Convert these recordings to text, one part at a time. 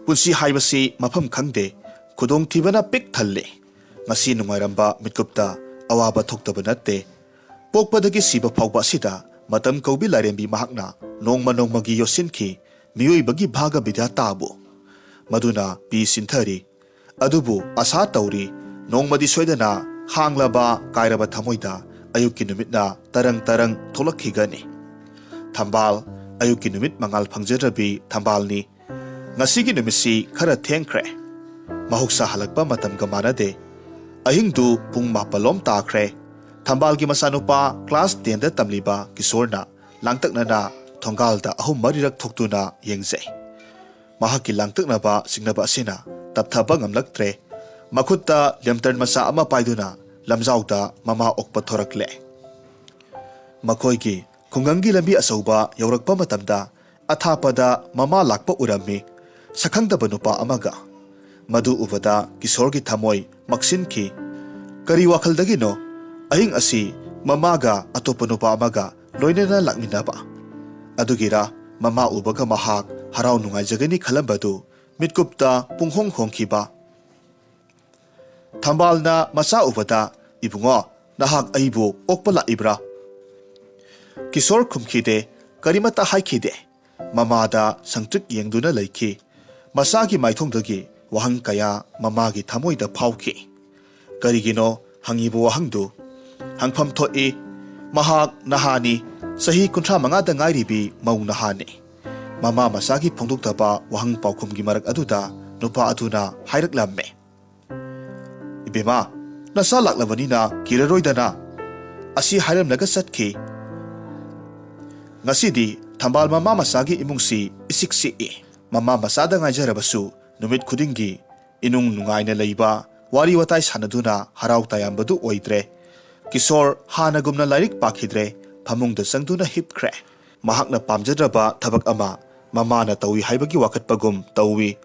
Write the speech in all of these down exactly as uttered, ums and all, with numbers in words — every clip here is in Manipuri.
ꯄꯨꯟꯁꯤ ꯍꯥꯏꯕꯁꯤ ꯃꯐꯝ ꯈꯪꯗꯦ, ꯈꯨꯗꯣꯡꯊꯤꯕꯅ ꯄꯤꯛ ꯊꯜꯂꯦ꯫ ꯉꯁꯤ ꯅꯨꯡꯉꯥꯏꯔꯝꯕ ꯃꯤꯠꯀꯨꯞꯇ ꯑꯋꯥꯕ ꯊꯣꯛꯇꯕ ꯅꯠꯇꯦ꯫ ꯄꯣꯛꯄꯗꯒꯤ ꯁꯤꯕ ꯐꯥꯎꯕ ꯑꯁꯤꯗ ꯃꯇꯝ ꯀꯧꯕꯤ ꯂꯥꯏꯔꯦꯝꯕꯤ ꯃꯍꯥꯛꯅ ꯅꯣꯡꯃ ꯅꯣꯡꯃꯒꯤ ꯌꯣꯠꯁꯤꯟꯈꯤ ꯃꯤꯑꯣꯏꯕꯒꯤ ꯚꯥꯒ ꯕꯤꯙꯥꯇꯥꯕꯨ꯫ ꯃꯗꯨꯅ ꯄꯤ ꯁꯤꯟꯊꯔꯤ꯫ ꯑꯗꯨꯕꯨ ꯑꯁꯥ ꯇꯧꯔꯤ, ꯅꯣꯡꯃꯗꯤ ꯁꯣꯏꯗꯅ ꯍꯥꯡꯂꯕ ꯀꯥꯏꯔꯕ ꯊꯃꯣꯏꯗ ꯑꯌꯨꯛꯀꯤ ꯅꯨꯃꯤꯠꯅ ꯇꯔꯪ ꯇꯔꯪ ꯊꯣꯛꯂꯛꯈꯤꯒꯅꯤ꯫ ꯊꯝꯕꯥꯜ, ꯑꯌꯨꯛꯀꯤ ꯅꯨꯃꯤꯠ ꯃꯉꯥꯜ ꯐꯪꯖꯗ꯭ꯔꯕꯤ ꯊꯝꯕꯥꯜꯅꯤ꯫ ꯉꯁꯤꯒꯤ ꯅꯨꯃꯤꯠꯁꯤ ꯈꯔ ꯊꯦꯡꯈ꯭ꯔꯦ꯫ ꯃꯍꯧꯁꯥ ꯍꯜꯂꯛꯄ ꯃꯇꯝꯒ ꯃꯥꯟꯅꯗꯦ꯫ ꯑꯍꯤꯡꯗꯨ ꯄꯨꯡ ꯃꯥꯄꯜꯂꯣꯝ ꯇꯥꯈ꯭ꯔꯦ꯫ ꯊꯝꯕꯥꯜꯒꯤ ꯃꯆꯥꯅꯨꯄꯥ ꯀ꯭ꯂꯥꯁ ꯇꯦꯟꯗ ꯇꯝꯂꯤꯕ ꯀꯤꯁꯣꯔꯅ ꯂꯥꯡꯇꯛꯅꯅ ꯊꯣꯡꯒꯥꯜꯗ ꯑꯍꯨꯝ ꯃꯔꯤꯔꯛ ꯊꯣꯛꯇꯨꯅ ꯌꯦꯡꯖꯩ꯫ ꯃꯍꯥꯛꯀꯤ ꯂꯥꯡꯇꯛꯅꯕ ꯆꯤꯡꯅꯕ ꯑꯁꯤꯅ ꯇꯞꯊꯕ ꯉꯝꯂꯛꯇ꯭ꯔꯦ꯫ ꯃꯈꯨꯠꯇ ꯂꯦꯝꯇꯔꯟ ꯃꯆꯥ ꯑꯃ ꯄꯥꯏꯗꯨꯅ ꯂꯝꯖꯥꯎꯗ ꯃꯃꯥ ꯑꯣꯛꯄ ꯊꯣꯔꯛꯂꯦ꯫ ꯃꯈꯣꯏꯒꯤ ꯈꯨꯡꯒꯪꯒꯤ ꯂꯝꯕꯤ ꯑꯆꯧꯕ ꯌꯧꯔꯛꯄ ꯃꯇꯝꯗ ꯑꯊꯥꯞꯄꯗ ꯃꯃꯥ ꯂꯥꯛꯄ ꯎꯔꯝꯃꯤ꯫ ꯁꯛꯈꯪꯗꯕ ꯅꯨꯄꯥ ꯑꯃꯒ꯫ ꯃꯗꯨ ꯎꯕꯗ ꯀꯤꯁꯣꯔꯒꯤ ꯊꯃꯣꯏ ꯃꯛꯁꯤꯟꯈꯤ꯫ ꯀꯔꯤ ꯋꯥꯈꯜꯗꯒꯤꯅꯣ ꯑꯍꯤꯡ ꯑꯁꯤ ꯃꯃꯥꯒ ꯑꯇꯣꯞꯄ ꯅꯨꯄꯥ ꯑꯃꯒ ꯂꯣꯏꯅꯅ ꯂꯥꯛꯃꯤꯟꯅꯕ? ꯑꯗꯨꯒꯤꯔ ꯃꯃꯥ ꯎꯕꯒ ꯃꯍꯥꯛ ꯍꯔꯥꯎ ꯅꯨꯡꯉꯥꯏꯖꯒꯅꯤ ꯈꯜꯂꯝꯕꯗꯨ ꯃꯤꯠꯀꯨꯞꯇ ꯄꯨꯡꯍꯣꯡ ꯍꯣꯡꯈꯤꯕ? ꯊꯝꯕꯥꯜꯅ ꯃꯆꯥ ꯎꯕꯗ, "ꯏꯕꯨꯡꯉꯣ, ꯅꯍꯥꯛ ꯑꯩꯕꯨ ꯑꯣꯛꯄ ꯂꯥꯛꯏꯕ꯭ꯔꯥ?" ꯀꯤꯁꯣꯔ ꯈꯨꯝꯈꯤꯗꯦ, ꯀꯔꯤꯃꯠꯇ ꯍꯥꯏꯈꯤꯗꯦ꯫ ꯃꯃꯥꯗ ꯁꯪꯇ꯭ꯔꯤꯛ ꯌꯦꯡꯗꯨꯅ ꯂꯩꯈꯤ꯫ ꯃꯆꯥꯒꯤ ꯃꯥꯏꯊꯣꯡꯗꯒꯤ ꯋꯥꯍꯪ ꯀꯌꯥ ꯃꯃꯥꯒꯤ ꯊꯃꯣꯏꯗ ꯐꯥꯎꯈꯤ꯫ ꯀꯔꯤꯒꯤꯅꯣ ꯍꯪꯉꯤꯕ ꯋꯥꯍꯪꯗꯨ? ꯍꯪꯐꯝ ꯊꯣꯛꯏ꯫ ꯃꯍꯥꯛ ꯅꯍꯥꯅꯤ, ꯆꯍꯤ ꯀꯨꯟꯊ꯭ꯔꯥ ꯃꯉꯥꯗ ꯉꯥꯏꯔꯤꯕꯤ ꯃꯧ ꯅꯍꯥꯅꯤ꯫ ꯃꯃꯥ ꯃꯆꯥꯒꯤ ꯐꯣꯡꯗꯣꯛꯇꯕ ꯋꯥꯍꯪ ꯄꯥꯎꯈꯨꯝꯒꯤ ꯃꯔꯛ ꯑꯗꯨꯗ ꯅꯨꯄꯥ ꯑꯗꯨꯅ ꯍꯥꯏꯔꯛꯂꯝꯃꯦ, "ꯏꯕꯦꯝꯃ, ꯅꯆꯥ ꯂꯥꯛꯂꯕꯅꯤꯅ ꯀꯤꯔꯔꯣꯏꯗꯅ?" ꯑꯁꯤ ꯍꯥꯏꯔꯝꯂꯒ ꯆꯠꯈꯤ꯫ ꯉꯁꯤꯗꯤ ꯊꯝꯕꯥꯜ ꯃꯃꯥ ꯃꯆꯥꯒꯤ ꯏꯃꯨꯡꯁꯤ ꯏꯆꯤꯛ ꯆꯤꯛꯏ꯫ ꯃꯃꯥ ꯃꯆꯥꯗ ꯉꯥꯏꯖꯔꯕꯁꯨ ꯅꯨꯃꯤꯠ ꯈꯨꯗꯤꯡꯒꯤ ꯏꯅꯨꯡ ꯅꯨꯡꯉꯥꯏꯅ ꯂꯩꯕ, ꯋꯥꯔꯤ ꯋꯥꯇꯥꯏ ꯁꯥꯟꯅꯗꯨꯅ ꯍꯔꯥꯎ ꯇꯌꯥꯝꯕꯗꯨ ꯑꯣꯏꯗ꯭ꯔꯦ꯫ ꯀꯤꯁꯣꯔ ꯍꯥꯟꯅꯒꯨꯝꯅ ꯂꯥꯏꯔꯤꯛ ꯄꯥꯈꯤꯗ꯭ꯔꯦ, ꯐꯃꯨꯡꯗ ꯆꯪꯗꯨꯅ ꯍꯤꯞꯈ꯭ꯔꯦ꯫ ꯃꯍꯥꯛꯅ ꯄꯥꯝꯖꯗ꯭ꯔꯕ ꯊꯕꯛ ꯑꯃ ꯃꯃꯥꯅ ꯇꯧꯏ ꯍꯥꯏꯕꯒꯤ ꯋꯥꯀꯠꯄꯒꯨꯝ ꯇꯧꯏ꯫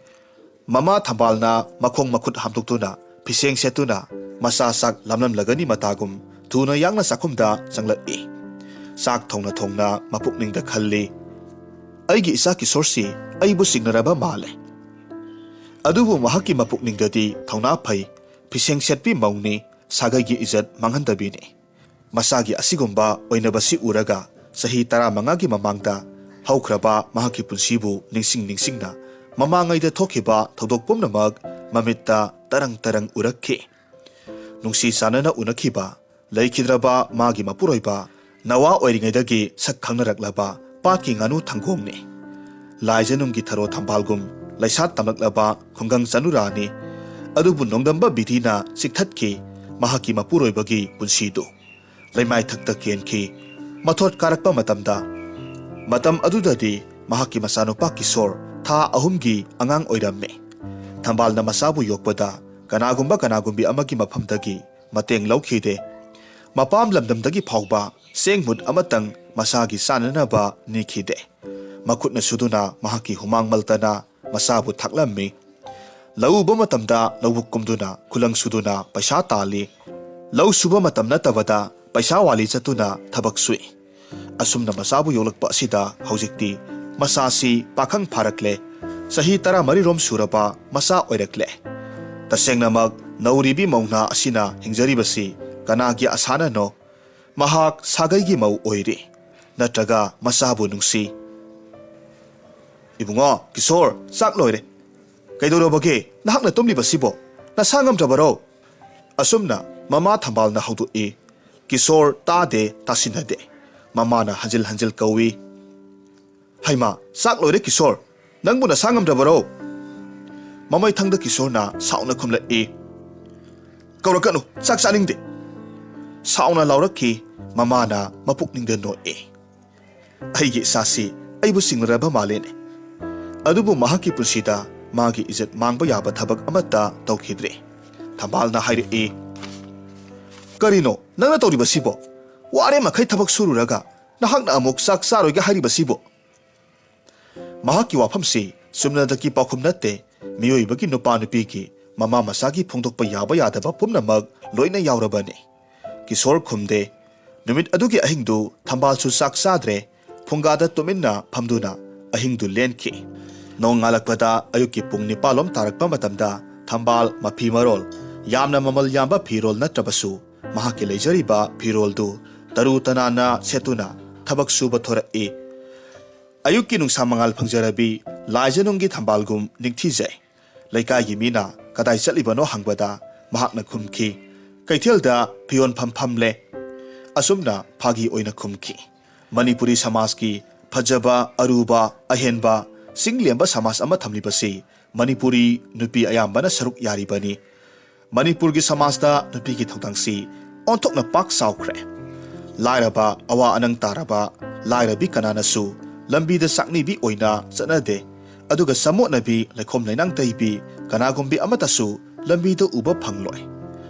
ꯃꯃꯥ ꯊꯝꯕꯥꯜꯅ ꯃꯈꯣꯡ ꯃꯈꯨꯠ ꯍꯥꯝꯗꯣꯛꯇꯨꯅ, ꯐꯤꯁꯦꯡ ꯁꯦꯠꯇꯨꯅ, ꯃꯆꯥ ꯆꯥꯛ ꯂꯥꯝꯂꯝꯂꯒꯅꯤ ꯃꯇꯥꯒꯨꯝ ꯊꯨꯅ ꯌꯥꯡꯅ ꯆꯥꯛꯈꯨꯝꯗ ꯆꯪꯂꯛꯏ꯫ ꯆꯥꯛ ꯊꯣꯡꯅ ꯊꯣꯡꯅ ꯃꯄꯨꯛꯅꯤꯡꯗ ꯈꯜꯂꯤ, "ꯑꯩꯒꯤ ꯏꯆꯥ ꯀꯤꯁꯣꯔꯁꯤ ꯑꯩꯕꯨ ꯆꯤꯡꯅꯔꯕ ꯃꯥꯜꯂꯦ꯫ ꯑꯗꯨꯕꯨ ꯃꯍꯥꯛꯀꯤ ꯃꯄꯨꯛꯅꯤꯡꯗꯗꯤ ꯊꯧꯅꯥ ꯐꯩ, ꯐꯤꯁꯦꯡ ꯁꯦꯠꯄꯤ ꯃꯧꯅꯤ, ꯁꯥꯒꯩꯒꯤ ꯏꯖꯠ ꯃꯥꯡꯍꯟꯗꯕꯤꯅꯤ꯫ ꯃꯁꯥꯒꯤ ꯑꯁꯤꯒꯨꯝꯕ ꯑꯣꯏꯅꯕꯁꯤ ꯎꯔꯒ ꯆꯍꯤ ꯇꯔꯥꯃꯉꯥꯒꯤ ꯃꯃꯥꯡꯗ ꯍꯧꯈ꯭ꯔꯕ ꯃꯍꯥꯛꯀꯤ ꯄꯨꯟꯁꯤꯕꯨ ꯅꯤꯡꯁꯤꯡ ꯅꯤꯡꯁꯤꯡꯅ ꯃꯃꯥꯡꯉꯩꯗ ꯊꯣꯛꯈꯤꯕ ꯊꯧꯗꯣꯛ ꯄꯨꯝꯅꯃꯛ ꯃꯃꯤꯠꯇ ꯇꯔꯪ ꯇꯔꯪ ꯎꯔꯛꯈꯤ꯫ ꯅꯨꯡꯁꯤ ꯆꯥꯟꯅꯅ ꯎꯅꯈꯤꯕ, ꯂꯩꯈꯤꯗ꯭ꯔꯕ ꯃꯥꯒꯤ ꯃꯄꯨꯔꯣꯏꯕ, ꯅꯋꯥ ꯑꯣꯏꯔꯤꯉꯩꯗꯒꯤ ꯁꯛ ꯈꯪꯅꯔꯛꯂꯕ ꯄꯥꯠꯀꯤ ꯉꯥꯅꯨ ꯊꯪꯒꯣꯡꯅꯤ꯫ ꯂꯥꯏꯖꯅꯨꯡꯒꯤ ꯊꯔꯣ ꯊꯝꯕꯥꯜꯒꯨꯝ ꯂꯩꯁꯥ ꯇꯝꯂꯛꯂꯕ ꯈꯨꯡꯒꯪ ꯆꯅꯨꯔꯥꯅꯤ꯫ ꯑꯗꯨꯕꯨ ꯅꯣꯡꯗꯝꯕ ꯕꯤꯙꯤꯅ ꯆꯤꯛꯊꯠꯈꯤ ꯃꯍꯥꯛꯀꯤ ꯃꯄꯨꯔꯣꯏꯕꯒꯤ ꯄꯨꯟꯁꯤꯗꯨ꯫ ꯂꯩꯃꯥꯏꯊꯛꯇ ꯀꯦꯟꯈꯤ꯫ ꯃꯊꯣꯠ ꯀꯥꯔꯛꯄ ꯃꯇꯝꯗ ꯃꯇꯝ ꯑꯗꯨꯗꯗꯤ ꯃꯍꯥꯛꯀꯤ ꯃꯆꯥꯅꯨꯄꯥ ꯀꯤꯁꯣꯔ ꯊꯥ ꯑꯍꯨꯝꯒꯤ ꯑꯉꯥꯡ ꯑꯣꯏꯔꯝꯃꯤ꯫ ꯊꯝꯕꯥꯜꯅ ꯃꯆꯥꯕꯨ ꯌꯣꯛꯄꯗ ꯀꯅꯥꯒꯨꯝꯕ ꯀꯅꯥꯒꯨꯝꯕꯤ ꯑꯃꯒꯤ ꯃꯐꯝꯗꯒꯤ ꯃꯇꯦꯡ ꯂꯧꯈꯤꯗꯦ꯫ ꯃꯄꯥꯝ ꯂꯝꯗꯝꯗꯒꯤ ꯐꯥꯎꯕ ꯆꯦꯡ ꯃꯨꯠ ꯑꯃꯇꯪ ꯃꯁꯥꯒꯤ ꯆꯥꯅꯅꯕ ꯅꯤꯈꯤꯗꯦ꯫ ꯃꯈꯨꯠꯅ ꯁꯨꯗꯨꯅ ꯃꯍꯥꯛꯀꯤ ꯍꯨꯃꯥꯡ ꯃꯜꯇꯅ ꯃꯆꯥꯕꯨ ꯊꯥꯛꯂꯝꯃꯤ꯫ ꯂꯧ ꯎꯕ ꯃꯇꯝꯗ ꯂꯧꯕꯨꯛ ꯀꯨꯝꯗꯨꯅ ꯈꯨꯂꯪ ꯁꯨꯗꯨꯅ ꯄꯩꯁꯥ ꯇꯥꯜꯂꯤ꯫ ꯂꯧ ꯁꯨꯕ ꯃꯇꯝ ꯅꯠꯇꯕꯗ ꯄꯩꯁꯥ ꯋꯥꯂꯤ ꯆꯠꯇꯨꯅ ꯊꯕꯛ ꯁꯨꯏ꯫ ꯑꯁꯨꯝꯅ ꯃꯆꯥꯕꯨ ꯌꯣꯛꯂꯛꯄ ꯑꯁꯤꯗ ꯍꯧꯖꯤꯛꯇꯤ ꯃꯆꯥꯁꯤ ꯄꯥꯈꯪ ꯐꯥꯔꯛꯂꯦ꯫ ꯆꯍꯤ ꯇꯔꯥꯃꯔꯤꯔꯣꯝ ꯁꯨꯔꯕ ꯃꯆꯥ ꯑꯣꯏꯔꯛꯂꯦ꯫ ꯇꯁꯦꯡꯅꯃꯛ ꯅꯧꯔꯤꯕꯤ ꯃꯧꯅꯥ ꯑꯁꯤꯅ ꯍꯤꯡꯖꯔꯤꯕꯁꯤ ꯀꯅꯥꯒꯤ ꯑꯁꯥꯅꯅꯣ? ꯃꯍꯥꯛ ꯁꯥꯒꯩꯒꯤ ꯃꯧ ꯑꯣꯏꯔꯤ, ꯅꯠꯇ꯭ꯔꯒ ꯃꯆꯥꯕꯨ ꯅꯨꯡꯁꯤ? "ꯏꯕꯨꯡꯉꯣ ꯀꯤꯁꯣꯔ, ꯆꯥꯛ ꯂꯣꯏꯔꯦ꯫ ꯀꯩꯗꯧꯔꯕꯒꯦ? ꯅꯍꯥꯛꯅ ꯇꯨꯝꯂꯤꯕꯁꯤꯕꯣ? ꯅꯁꯥ ꯉꯝꯗ꯭ꯔꯕꯔꯣ?" ꯑꯁꯨꯝꯅ ꯃꯃꯥ ꯊꯝꯕꯥꯜꯅ ꯍꯧꯗꯣꯛꯏ꯫ ꯀꯤꯁꯣꯔ ꯇꯥꯗꯦ, ꯇꯥꯁꯤꯟꯅꯗꯦ꯫ ꯃꯃꯥꯅ ꯍꯟꯖꯤꯜ ꯍꯟꯖꯤꯜ ꯀꯧꯏ, "ꯍꯩꯃꯥ, ꯆꯥꯛ ꯂꯣꯏꯔꯦ ꯀꯤꯁꯣꯔ꯫ ꯅꯪꯕꯨ ꯅꯁꯥ ꯉꯝꯗ꯭ꯔꯕꯔꯣ?" ꯃꯃꯩꯊꯪꯗ ꯀꯤꯁꯣꯔꯅ ꯁꯥꯎꯅ ꯈꯨꯝꯂꯛꯏ, "ꯀꯧꯔꯛꯀꯅꯨ, ꯆꯥꯛ ꯆꯥꯅꯤꯡꯗꯦ꯫" ꯁꯥꯎꯅ ꯂꯥꯎꯔꯛꯈꯤ꯫ ꯃꯃꯥꯅ ꯃꯄꯨꯛꯅꯤꯡꯗ ꯅꯣꯛꯏ꯫ "ꯑꯩꯒꯤ ꯏꯆꯥꯁꯤ ꯑꯩꯕꯨ ꯆꯤꯡꯅꯔꯕ ꯃꯥꯜꯂꯦꯅꯦ꯫" ꯑꯗꯨꯕꯨ ꯃꯍꯥꯛꯀꯤ ꯄꯨꯟꯁꯤꯗ ꯃꯥꯒꯤ ꯏꯖꯠ ꯃꯥꯡꯕ ꯌꯥꯕ ꯊꯕꯛ ꯑꯃꯠꯇ ꯇꯧꯈꯤꯗ꯭ꯔꯦ꯫ ꯊꯝꯕꯥꯜꯅ ꯍꯥꯏꯔꯛꯏ, "ꯀꯔꯤꯅꯣ ꯅꯪꯅ ꯇꯧꯔꯤꯕꯁꯤꯕꯣ? ꯋꯥꯔꯦ ꯃꯈꯩ ꯊꯕꯛ ꯁꯨꯔꯨꯔꯒ ꯅꯍꯥꯛꯅ ꯑꯃꯨꯛ ꯆꯥꯛ ꯆꯥꯔꯣꯏꯒ ꯍꯥꯏꯔꯤꯕꯁꯤꯕꯣ?" ꯃꯍꯥꯛꯀꯤ ꯋꯥꯐꯝꯁꯤ ꯆꯨꯝꯅꯗꯒꯤ ꯄꯥꯎꯈꯨꯝ ꯅꯠꯇꯦ꯫ ꯃꯤꯑꯣꯏꯕꯒꯤ ꯅꯨꯄꯥ ꯅꯨꯄꯤꯒꯤ ꯃꯃꯥ ꯃꯆꯥꯒꯤ ꯐꯣꯡꯗꯣꯛꯄ ꯌꯥꯕ ꯌꯥꯗꯕ ꯄꯨꯝꯅꯃꯛ ꯂꯣꯏꯅ ꯌꯥꯎꯔꯕꯅꯤ꯫ ꯀꯤꯁꯣꯔ ꯈꯨꯝꯗꯦ꯫ ꯅꯨꯃꯤꯠ ꯑꯗꯨꯒꯤ ꯑꯍꯤꯡꯗꯨ ꯊꯝꯕꯥꯜꯁꯨ ꯆꯥꯛ ꯆꯥꯗ꯭ꯔꯦ꯫ ꯐꯨꯡꯒꯥꯗ ꯇꯨꯃꯤꯟꯅ ꯐꯝꯗꯨꯅ ꯑꯍꯤꯡꯗꯨ ꯂꯦꯟꯈꯤ꯫ ꯅꯣꯡꯉꯥꯜꯂꯛꯄꯗ ꯑꯌꯨꯛꯀꯤ ꯄꯨꯡ ꯅꯤꯄꯥꯜ ꯂꯣꯝ ꯇꯥꯔꯛꯄ ꯃꯇꯝꯗ ꯊꯝꯕꯥꯜ ꯃꯐꯤ ꯃꯔꯣꯜ ꯌꯥꯝꯅ ꯃꯃꯜ ꯌꯥꯝꯕ ꯐꯤꯔꯣꯜ ꯅꯠꯇ꯭ꯔꯕꯁꯨ, ꯃꯍꯥꯛꯀꯤ ꯂꯩꯖꯔꯤꯕ ꯐꯤꯔꯣꯜꯗꯨ ꯇꯔꯨ ꯇꯅꯥꯟꯅ ꯁꯦꯠꯇꯨꯅ ꯊꯕꯛ ꯁꯨꯕ ꯊꯣꯔꯛꯏ꯫ ꯑꯌꯨꯛꯀꯤ ꯅꯨꯡꯁꯥ ꯃꯉꯥꯜ ꯐꯪꯖꯔꯕꯤ ꯂꯥꯏꯖꯅꯨꯡꯒꯤ ꯊꯝꯕꯥꯜꯒꯨꯝ ꯅꯤꯡꯊꯤꯖꯩ꯫ ꯂꯩꯀꯥꯏꯒꯤ ꯃꯤꯅ ꯀꯗꯥꯏ ꯆꯠꯂꯤꯕꯅꯣ ꯍꯪꯕꯗ ꯃꯍꯥꯛꯅ ꯈꯨꯝꯈꯤ, "ꯀꯩꯊꯦꯜꯗ ꯐꯤꯌꯣꯟ ꯐꯝ ꯐꯝꯂꯦ꯫" ꯑꯁꯨꯝꯅ ꯐꯥꯒꯤ ꯑꯣꯏꯅ ꯈꯨꯝꯈꯤ꯫ ꯃꯅꯤꯄꯨꯔꯤ ꯁꯃꯥꯖꯀꯤ ꯐꯖꯕ, ꯑꯔꯨꯕ, ꯑꯍꯦꯟꯕ, ꯆꯤꯡ ꯂꯦꯝꯕ ꯁꯃꯥꯖ ꯑꯃ ꯊꯝꯂꯤꯕꯁꯤ ꯃꯅꯤꯄꯨꯔꯤ ꯅꯨꯄꯤ ꯑꯌꯥꯝꯕꯅ ꯁꯔꯨꯛ ꯌꯥꯔꯤꯕꯅꯤ꯫ ꯃꯅꯤꯄꯨꯔꯒꯤ ꯁꯃꯥꯖꯇ ꯅꯨꯄꯤꯒꯤ ꯊꯧꯗꯥꯡꯁꯤ ꯑꯣꯟꯊꯣꯛꯅ ꯄꯥꯛ ꯆꯥꯎꯈ꯭ꯔꯦ꯫ ꯂꯥꯏꯔꯕ, ꯑꯋꯥ ꯑꯅꯪ ꯇꯥꯔꯕ ꯂꯥꯏꯔꯕꯤ ꯀꯅꯥꯅꯁꯨ ꯂꯝꯕꯤꯗ ꯆꯥꯛꯅꯤꯕꯤ ꯑꯣꯏꯅ ꯆꯠꯅꯗꯦ꯫ ꯑꯗꯨꯒ ꯆꯃꯣꯠꯅꯕꯤ, ꯂꯩꯈꯣꯝ ꯂꯩꯅꯥꯡ ꯇꯩꯕꯤ ꯀꯅꯥꯒꯨꯝꯕꯤ ꯑꯃꯠꯇꯁꯨ ꯂꯝꯕꯤꯗ ꯎꯕ ꯐꯪꯂꯣꯏ꯫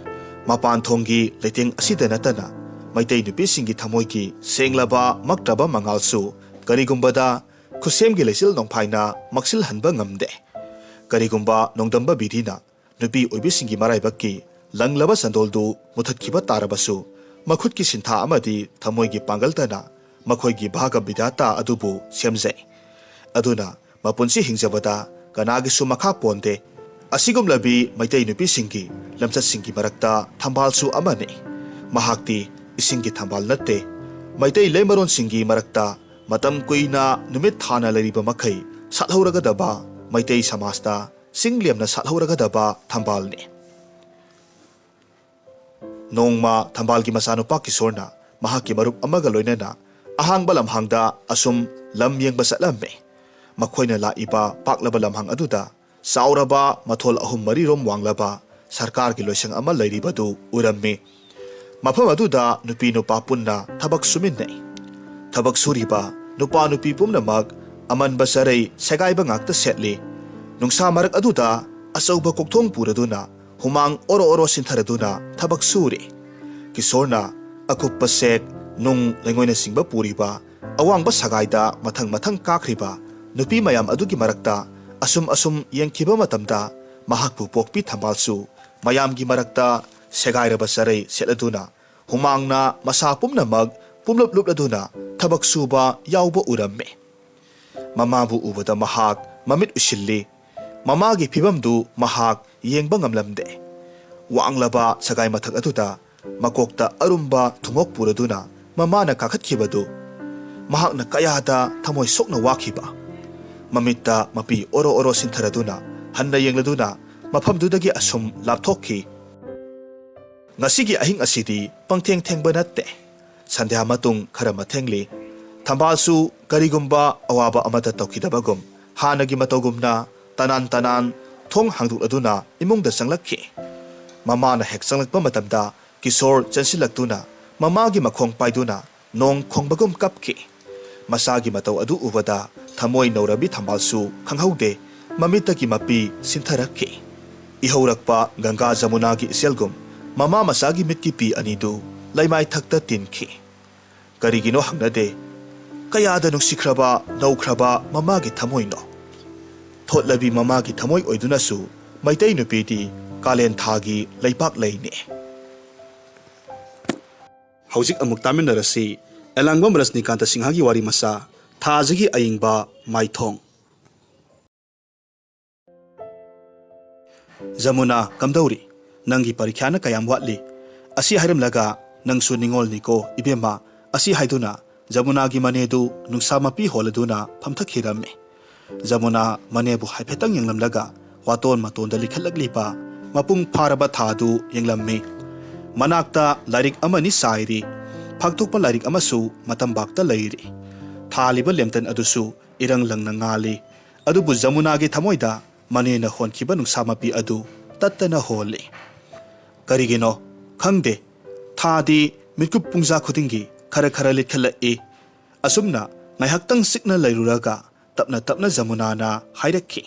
ꯃꯄꯥꯟ ꯊꯣꯡꯒꯤ ꯂꯩꯇꯦꯡ ꯑꯁꯤꯗ ꯅꯠꯇꯅ ꯃꯩꯇꯩ ꯅꯨꯄꯤꯁꯤꯡꯒꯤ ꯊꯃꯣꯏꯒꯤ ꯁꯦꯡꯂꯕ ꯃꯛꯇ꯭ꯔꯕ ꯃꯉꯥꯜꯁꯨ ꯀꯔꯤꯒꯨꯝꯕꯗ ꯈꯨꯠꯁꯦꯝꯒꯤ ꯂꯩꯆꯤꯜ ꯅꯣꯡꯐꯥꯏꯅ ꯃꯛꯁꯤꯜꯍꯟꯕ ꯉꯝꯗꯦ꯫ ꯀꯔꯤꯒꯨꯝꯕ ꯅꯣꯡꯗꯝꯕ ꯕꯤꯙꯤꯅ ꯅꯨꯄꯤ ꯑꯣꯏꯕꯤꯁꯤꯡꯒꯤ ꯃꯔꯥꯏꯕꯛꯀꯤ ꯂꯪꯂꯕ ꯆꯟꯗꯣꯜꯗꯨ ꯃꯨꯊꯠꯈꯤꯕ ꯇꯥꯔꯕꯁꯨ, ꯃꯈꯨꯠꯀꯤ ꯁꯤꯟꯊꯥ ꯑꯃꯗꯤ ꯊꯃꯣꯏꯒꯤ ꯄꯥꯡꯒꯜꯇꯅ ꯃꯈꯣꯏꯒꯤ ꯚꯥꯒ ꯕꯤꯙꯥꯇꯥ ꯑꯗꯨꯕꯨ ꯁꯦꯝꯖꯩ꯫ ꯑꯗꯨꯅ ꯃꯄꯨꯟꯁꯤ ꯍꯤꯡꯖꯕꯗ ꯀꯅꯥꯒꯤꯁꯨ ꯃꯈꯥ ꯄꯣꯟꯗꯦ꯫ ꯑꯁꯤꯒꯨꯝꯂꯕꯤ ꯃꯩꯇꯩ ꯅꯨꯄꯤꯁꯤꯡꯒꯤ ꯂꯝꯆꯠꯁꯤꯡꯒꯤ ꯃꯔꯛꯇ ꯊꯝꯕꯥꯜꯁꯨ ꯑꯃꯅꯤ꯫ ꯃꯍꯥꯛꯇꯤ ꯏꯁꯤꯡꯒꯤ ꯊꯝꯕꯥꯜ ꯅꯠꯇꯦ꯫ ꯃꯩꯇꯩ ꯂꯩꯃꯔꯣꯟꯁꯤꯡꯒꯤ ꯃꯔꯛꯇ ꯃꯇꯝ ꯀꯨꯏꯅ ꯅꯨꯃꯤꯠ ꯊꯥꯅ ꯂꯩꯔꯤꯕ ꯃꯈꯩ ꯁꯥꯠꯍꯧꯔꯒꯗꯕ, ꯃꯩꯇꯩ ꯁꯃꯥꯖꯇ ꯆꯤꯡ ꯂꯦꯝꯅ ꯁꯥꯠꯍꯧꯔꯒꯗꯕ ꯊꯝꯕꯥꯜꯅꯤ꯫ ꯅꯣꯡꯃ ꯊꯝꯕꯥꯜꯒꯤ ꯃꯆꯥꯅꯨꯄꯥ ꯀꯤꯁꯣꯔꯅ ꯃꯍꯥꯛꯀꯤ ꯃꯔꯨꯞ ꯑꯃꯒ ꯂꯣꯏꯅꯅ ꯑꯍꯥꯡꯕ ꯂꯝꯍꯥꯡꯗ ꯑꯁꯨꯝ ꯂꯝ ꯌꯦꯡꯕ ꯆꯠꯂꯝꯃꯤ꯫ ꯃꯈꯣꯏꯅ ꯂꯥꯛꯏꯕ ꯄꯥꯛꯂꯕ ꯂꯝꯍꯥꯡ ꯑꯗꯨꯗ ꯆꯥꯎꯔꯕ ꯃꯊꯣꯜ ꯑꯍꯨꯝ ꯃꯔꯤꯔꯣꯝ ꯋꯥꯡꯂꯕ ꯁꯔꯀꯥꯔꯒꯤ ꯂꯣꯏꯁꯪ ꯑꯃ ꯂꯩꯔꯤꯕꯗꯨ ꯎꯔꯝꯃꯤ꯫ ꯃꯐꯝ ꯑꯗꯨꯗ ꯅꯨꯄꯤ ꯅꯨꯄꯥ ꯄꯨꯟꯅ ꯊꯕꯛ ꯁꯨꯃꯤꯟꯅꯩ꯫ ꯊꯕꯛ ꯁꯨꯔꯤꯕ ꯅꯨꯄꯥ ꯅꯨꯄꯤ ꯄꯨꯝꯅꯃꯛ ꯑꯃꯟꯕ ꯆꯔꯩ ꯁꯦꯒꯥꯏꯕ ꯉꯥꯛꯇ ꯁꯦꯠꯂꯤ꯫ ꯅꯨꯡꯁꯥ ꯃꯔꯛ ꯑꯗꯨꯗ ꯑꯆꯧꯕ ꯀꯣꯛꯊꯣꯡ ꯄꯨꯔꯗꯨꯅ ꯍꯨꯃꯥꯡ ꯑꯣꯔꯣ ꯑꯣꯔꯣ ꯁꯤꯟꯊꯔꯗꯨꯅ ꯊꯕꯛ ꯁꯨꯔꯤ꯫ ꯀꯤꯁꯣꯔꯅ ꯑꯀꯨꯞꯄ ꯁꯦꯛ, ꯅꯨꯡ, ꯂꯩꯉꯣꯏꯅꯆꯤꯡꯕ ꯄꯨꯔꯤꯕ ꯑꯋꯥꯡꯕ ꯁꯒꯥꯏꯗ ꯃꯊꯪ ꯃꯊꯪ ꯀꯥꯈ꯭ꯔꯤꯕ ꯅꯨꯄꯤ ꯃꯌꯥꯝ ꯑꯗꯨꯒꯤ ꯃꯔꯛꯇ ꯑꯁꯨꯝ ꯑꯁꯨꯝ ꯌꯦꯡꯈꯤꯕ ꯃꯇꯝꯗ, ꯃꯍꯥꯛꯄꯨ ꯄꯣꯛꯄꯤ ꯊꯝꯕꯥꯜꯁꯨ ꯃꯌꯥꯝꯒꯤ ꯃꯔꯛꯇ ꯁꯦꯒꯥꯏꯔꯕ ꯆꯔꯩ ꯁꯦꯠꯂꯗꯨꯅ, ꯍꯨꯃꯥꯡꯅ ꯃꯁꯥ ꯄꯨꯝꯅꯃꯛ ꯄꯨꯝꯂꯨꯞ ꯂꯨꯞꯂꯗꯨꯅ ꯊꯕꯛ ꯁꯨꯕ ꯌꯥꯎꯕ ꯎꯔꯝꯃꯤ꯫ ꯃꯃꯥꯕꯨ ꯎꯕꯗ ꯃꯍꯥꯛ ꯃꯃꯤꯠ ꯎꯏꯁꯤꯜꯂꯤ꯫ ꯃꯃꯥꯒꯤ ꯐꯤꯕꯝꯗꯨ ꯃꯍꯥꯛ ꯌꯦꯡꯕ ꯉꯝꯂꯝꯗꯦ꯫ ꯋꯥꯡꯂꯕ ꯁꯒꯥꯏ ꯃꯊꯛ ꯑꯗꯨꯗ ꯃꯀꯣꯛꯇ ꯑꯔꯨꯝꯕ ꯊꯨꯝꯃꯣꯛ ꯄꯨꯔꯗꯨꯅ ꯃꯃꯥꯅ ꯀꯥꯈꯠꯈꯤꯕꯗꯨ ꯃꯍꯥꯛꯅ ꯀꯌꯥꯗ ꯊꯃꯣꯏ ꯁꯣꯛꯅ ꯋꯥꯈꯤꯕ꯫ ꯃꯃꯤꯠꯇ ꯃꯄꯤ ꯑꯣꯔꯣ ꯑꯣꯔꯣ ꯁꯤꯟꯊꯔꯗꯨꯅ ꯍꯟꯅ ꯌꯦꯡꯂꯗꯨꯅ ꯃꯐꯝꯗꯨꯗꯒꯤ ꯑꯁꯨꯝ ꯂꯥꯞꯊꯣꯛꯈꯤ꯫ ꯉꯁꯤꯒꯤ ꯑꯍꯤꯡ ꯑꯁꯤꯗꯤ ꯄꯪꯊꯦꯡ ꯊꯦꯡꯕ ꯅꯠꯇꯦ꯫ ꯁꯟꯙ꯭ꯌꯥ ꯃꯇꯨꯡ ꯈꯔ ꯃꯊꯦꯡꯂꯤ꯫ ꯊꯝꯕꯥꯜꯁꯨ ꯀꯔꯤꯒꯨꯝꯕ ꯑꯋꯥꯕ ꯑꯃꯠꯇ ꯇꯧꯈꯤꯗꯕꯒꯨꯝ ꯍꯥꯟꯅꯒꯤ ꯃꯇꯧꯒꯨꯝꯅ ꯇꯅꯥꯟ ꯇꯅꯥꯟ ꯊꯣꯡ ꯍꯥꯡꯗꯣꯛꯂꯗꯨꯅ ꯏꯃꯨꯡꯗ ꯆꯪꯂꯛꯈꯤ꯫ ꯃꯃꯥꯅ ꯍꯦꯛ ꯆꯪꯂꯛꯄ ꯃꯇꯝꯗ ꯀꯤꯁꯣꯔ ꯆꯦꯟꯁꯤꯜꯂꯛꯇꯨꯅ ꯃꯃꯥꯒꯤ ꯃꯈꯣꯡ ꯄꯥꯏꯗꯨꯅ ꯅꯣꯡ ꯈꯣꯡꯕꯒꯨꯝ ꯀꯞꯈꯤ꯫ ꯃꯆꯥꯒꯤ ꯃꯇꯧ ꯑꯗꯨ ꯎꯕꯗ ꯊꯃꯣꯏ ꯅꯧꯔꯕꯤ ꯊꯝꯕꯥꯜꯁꯨ ꯈꯪꯍꯧꯗꯦ ꯃꯃꯤꯠꯇꯒꯤ ꯃꯄꯤ ꯁꯤꯟꯊꯔꯛꯈꯤ꯫ ꯏꯍꯧꯔꯛꯄ ꯒꯪꯒꯥ ꯖꯃꯨꯅꯥꯒꯤ ꯏꯆꯦꯜꯒꯨꯝ ꯃꯃꯥ ꯃꯆꯥꯒꯤ ꯃꯤꯠꯀꯤ ꯄꯤ ꯑꯅꯤꯗꯨ ꯂꯩꯃꯥꯏꯊꯛꯇ ꯇꯤꯟꯈꯤ꯫ ꯀꯔꯤꯒꯤꯅꯣ ꯍꯪꯅꯗꯦ꯫ ꯀꯌꯥꯗ ꯅꯨꯡꯁꯤꯈ꯭ꯔꯕ ꯅꯧꯈ꯭ꯔꯕ ꯃꯃꯥꯒꯤ ꯊꯃꯣꯏꯅꯣ꯫ ꯊꯣꯠꯂꯕꯤ ꯃꯃꯥꯒꯤ ꯊꯃꯣꯏ ꯑꯣꯏꯗꯨꯅꯁꯨ ꯃꯩꯇꯩ ꯅꯨꯄꯤꯗꯤ ꯀꯥꯂꯦꯟ ꯊꯥꯒꯤ ꯂꯩꯄꯥꯛ ꯂꯩꯅꯤ꯫ ꯍꯧꯖꯤꯛ ꯑꯃꯨꯛ ꯇꯥꯃꯤꯟꯅꯔꯁꯤ ꯑꯦꯂꯥꯡꯕꯝ ꯔꯖꯅꯤꯀꯥꯟꯇ ꯁꯤꯡꯍꯒꯤ ꯋꯥꯔꯤ ꯃꯆꯥ, ꯊꯥꯖꯒꯤ ꯑꯏꯪꯕ ꯃꯥꯏꯊꯣꯡ꯫ ꯖꯃꯨꯅꯥ, ꯀꯝꯗꯧꯔꯤ? ꯅꯪꯒꯤ ꯄꯔꯤꯈ꯭ꯌꯥꯅ ꯀꯌꯥꯝ ꯋꯥꯠꯂꯤ? ꯑꯁꯤ ꯍꯥꯏꯔꯝꯂꯒ, ꯅꯪꯁꯨ ꯅꯤꯡꯉꯣꯜꯅꯤꯀꯣ, ꯏꯕꯦꯝꯃ, ꯑꯁꯤ ꯍꯥꯏꯗꯨꯅ ꯖꯃꯨꯅꯥꯒꯤ ꯃꯅꯦꯗꯨ ꯅꯨꯡꯁꯥ ꯃꯄꯤ ꯍꯣꯜꯂꯗꯨꯅ ꯐꯝꯊꯈꯤꯔꯝꯃꯤ꯫ ꯖꯃꯨꯅꯥ ꯃꯅꯦꯕꯨ ꯍꯥꯏꯐꯦꯠꯇꯪ ꯌꯦꯡꯂꯝꯂꯒ ꯋꯥꯇꯣꯟ ꯃꯇꯣꯟꯗ ꯂꯤꯈꯠꯂꯛꯂꯤꯕ ꯃꯄꯨꯡ ꯐꯥꯔꯕ ꯊꯥꯗꯨ ꯌꯦꯡꯂꯝꯃꯤ꯫ ꯃꯅꯥꯛꯇ ꯂꯥꯏꯔꯤꯛ ꯑꯃꯅꯤ ꯆꯥꯏꯔꯤ꯫ ꯐꯥꯛꯇꯣꯛꯄ ꯂꯥꯏꯔꯤꯛ ꯑꯃꯁꯨ ꯃꯇꯝꯕꯥꯛꯇ ꯂꯩꯔꯤ꯫ ꯊꯥꯜꯂꯤꯕ ꯂꯦꯝꯇꯟ ꯑꯗꯨꯁꯨ ꯏꯔꯪ ꯂꯪꯅ ꯉꯥꯜꯂꯤ꯫ ꯑꯗꯨꯕꯨ ꯖꯃꯨꯅꯥꯒꯤ ꯊꯃꯣꯏꯗ ꯃꯅꯦꯅ ꯍꯣꯟꯈꯤꯕ ꯅꯨꯡꯁꯥ ꯃꯄꯤ ꯑꯗꯨ ꯇꯠꯇꯅ ꯍꯣꯜꯂꯤ꯫ ꯀꯔꯤꯒꯤꯅꯣ ꯈꯪꯗꯦ, ꯊꯥꯗꯤ ꯃꯤꯠꯀꯨꯞ ꯄꯨꯡꯖꯥ ꯈꯨꯗꯤꯡꯒꯤ ꯈꯔ ꯈꯔ ꯂꯤꯈꯠꯂꯛꯏ꯫ ꯑꯁꯨꯝꯅ ꯉꯥꯏꯍꯥꯛꯇꯪ ꯆꯤꯛꯅ ꯂꯩꯔꯨꯔꯒ ꯇꯞꯅ ꯇꯞꯅ ꯖꯃꯨꯅꯥꯅ ꯍꯥꯏꯔꯛꯈꯤ,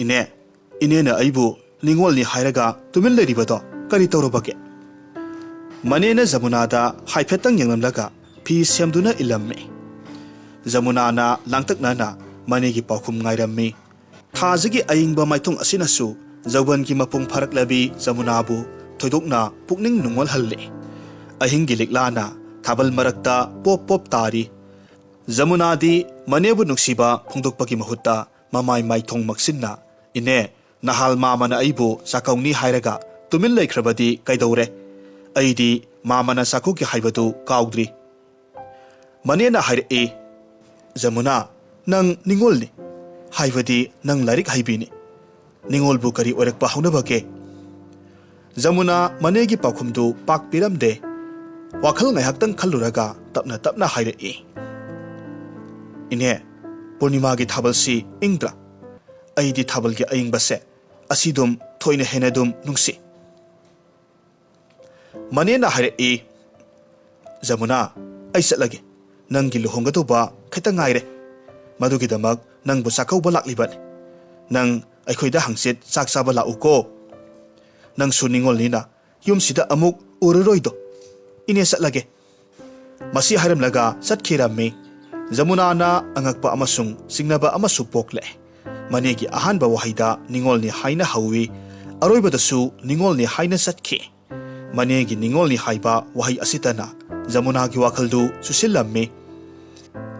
"ꯏꯅꯦ, ꯏꯅꯦꯅ ꯑꯩꯕꯨ ꯅꯤꯡꯉꯣꯜꯅꯤ ꯍꯥꯏꯔꯒ ꯇꯨꯃꯤꯟ ꯂꯩꯔꯤꯕꯗꯣ ꯀꯔꯤ ꯇꯧꯔꯕꯒꯦ?" ꯃꯅꯦꯅ ꯖꯃꯨꯅꯥꯗ ꯍꯥꯏꯐꯦꯠꯇꯪ ꯌꯦꯡꯂꯝꯂꯒ ꯐꯤ ꯁꯦꯝꯗꯨꯅ ꯏꯜꯂꯝꯃꯤ꯫ ꯖꯃꯨꯅꯥꯅ ꯂꯥꯡꯇꯛꯅꯅ ꯃꯅꯦꯒꯤ ꯄꯥꯎꯈꯨꯝ ꯉꯥꯏꯔꯝꯃꯤ꯫ ꯊꯥꯖꯒꯤ ꯑꯏꯪꯕ ꯃꯥꯏꯊꯣꯡ ꯑꯁꯤꯅꯁꯨ ꯖꯧꯕꯟꯒꯤ ꯃꯄꯨꯡ ꯐꯥꯔꯛꯂꯕꯤ ꯖꯃꯨꯅꯥꯕꯨ ꯊꯣꯏꯗꯣꯛꯅ ꯄꯨꯛꯅꯤꯡ ꯅꯨꯡꯉꯣꯜꯍꯜꯂꯤ꯫ ꯑꯍꯤꯡꯒꯤ ꯂꯤꯛꯂꯥꯅ ꯊꯥꯕꯜ ꯃꯔꯛꯇ ꯄꯣꯞ ꯄꯣꯞ ꯇꯥꯔꯤ꯫ ꯖꯃꯨꯅꯥꯗꯤ ꯃꯅꯦꯕꯨ ꯅꯨꯡꯁꯤꯕ ꯐꯣꯡꯗꯣꯛꯄꯒꯤ ꯃꯍꯨꯠꯇ ꯃꯃꯥꯏ ꯃꯥꯏꯊꯣꯡ ꯃꯛꯁꯤꯟꯅ, "ꯏꯅꯦ, ꯅꯍꯥꯜ ꯃꯥꯃꯅ ꯑꯩꯕꯨ ꯆꯥꯛꯀꯧꯅꯤ ꯍꯥꯏꯔꯒ ꯇꯨꯃꯤꯟ ꯂꯩꯈ꯭ꯔꯕꯗꯤ ꯀꯩꯗꯧꯔꯦ? ꯑꯩꯗꯤ ꯃꯥꯃꯅ ꯆꯥꯛꯀꯧꯒꯦ ꯍꯥꯏꯕꯗꯨ ꯀꯥꯎꯗ꯭ꯔꯤ꯫" ꯃꯅꯦꯅ ꯍꯥꯏꯔꯛꯏ, "ꯖꯃꯨꯅꯥ, ꯅꯪ ꯅꯤꯡꯉꯣꯜꯅꯤ, ꯍꯥꯏꯕꯗꯤ ꯅꯪ ꯂꯥꯏꯔꯤꯛ ꯍꯩꯕꯤꯅꯤ꯫ ꯅꯤꯡꯉꯣꯜꯕꯨ ꯀꯔꯤ ꯑꯣꯏꯔꯛꯄ ꯍꯧꯅꯕꯒꯦ?" ꯖꯃꯨꯅꯥ ꯃꯅꯦꯒꯤ ꯄꯥꯎꯈꯨꯝꯗꯨ ꯄꯥꯛ ꯄꯤꯔꯝꯗꯦ꯫ ꯋꯥꯈꯜ ꯉꯥꯏꯍꯥꯛꯇꯪ ꯈꯜꯂꯨꯔꯒ ꯇꯞꯅ ꯇꯞꯅ ꯍꯥꯏꯔꯛꯏ, "ꯏꯅꯦ, ꯄꯨꯔꯅꯤꯃꯥꯒꯤ ꯊꯥꯕꯜꯁꯤ ꯏꯪꯗ꯭ꯔꯥ? ꯑꯩꯗꯤ ꯊꯥꯕꯜꯒꯤ ꯑꯏꯪꯕꯁꯦ ꯑꯁꯤꯗꯨꯝ ꯊꯣꯏꯅ ꯍꯦꯟꯅ ꯑꯗꯨꯝ ꯅꯨꯡꯁꯤ꯫" ꯃꯅꯦꯅ ꯍꯥꯏꯔꯛꯏ, "ꯖꯃꯨꯅꯥ, ꯑꯩ ꯆꯠꯂꯒꯦ꯫ ꯅꯪꯒꯤ ꯂꯨꯍꯣꯡꯒꯗꯧꯕ ꯈꯤꯇꯪ ꯉꯥꯏꯔꯦ꯫ ꯃꯗꯨꯒꯤꯗꯃꯛ ꯅꯪꯕꯨ ꯆꯥꯛꯀꯧꯕ ꯂꯥꯛꯂꯤꯕꯅꯤ꯫ ꯅꯪ ꯑꯩꯈꯣꯏꯗ ꯍꯪꯆꯤꯠ ꯆꯥꯛ ꯆꯥꯕ ꯂꯥꯛꯎꯀꯣ꯫ ꯅꯪꯁꯨ ꯅꯤꯡꯉꯣꯜꯅꯤꯅ ꯌꯨꯝꯁꯤꯗ ꯑꯃꯨꯛ ꯎꯔꯔꯣꯏꯗꯣ꯫ ꯏꯅꯦ, ꯆꯠꯂꯒꯦ꯫" ꯃꯁꯤ ꯍꯥꯏꯔꯝꯂꯒ ꯆꯠꯈꯤꯔꯝꯃꯤ꯫ ꯖꯃꯨꯅꯥꯅ ꯑꯉꯛꯄ ꯑꯃꯁꯨꯡ ꯆꯤꯡꯅꯕ ꯑꯃꯁꯨ ꯄꯣꯛꯂꯦ꯫ ꯃꯅꯦꯒꯤ ꯑꯍꯥꯟꯕ ꯋꯥꯍꯩꯗ ꯅꯤꯡꯉꯣꯜꯅꯤ ꯍꯥꯏꯅ ꯍꯧꯏ, ꯑꯔꯣꯏꯕꯗꯁꯨ ꯅꯤꯡꯉꯣꯜꯅꯤ ꯍꯥꯏꯅ ꯆꯠꯈꯤ꯫ ꯃꯅꯦꯒꯤ ꯅꯤꯡꯉꯣꯜꯅꯤ ꯍꯥꯏꯕ ꯋꯥꯍꯩ ꯑꯁꯤꯇꯅ ꯖꯃꯨꯅꯥꯒꯤ ꯋꯥꯈꯜꯗꯨ ꯆꯨꯁꯤꯜꯂꯝꯃꯤ꯫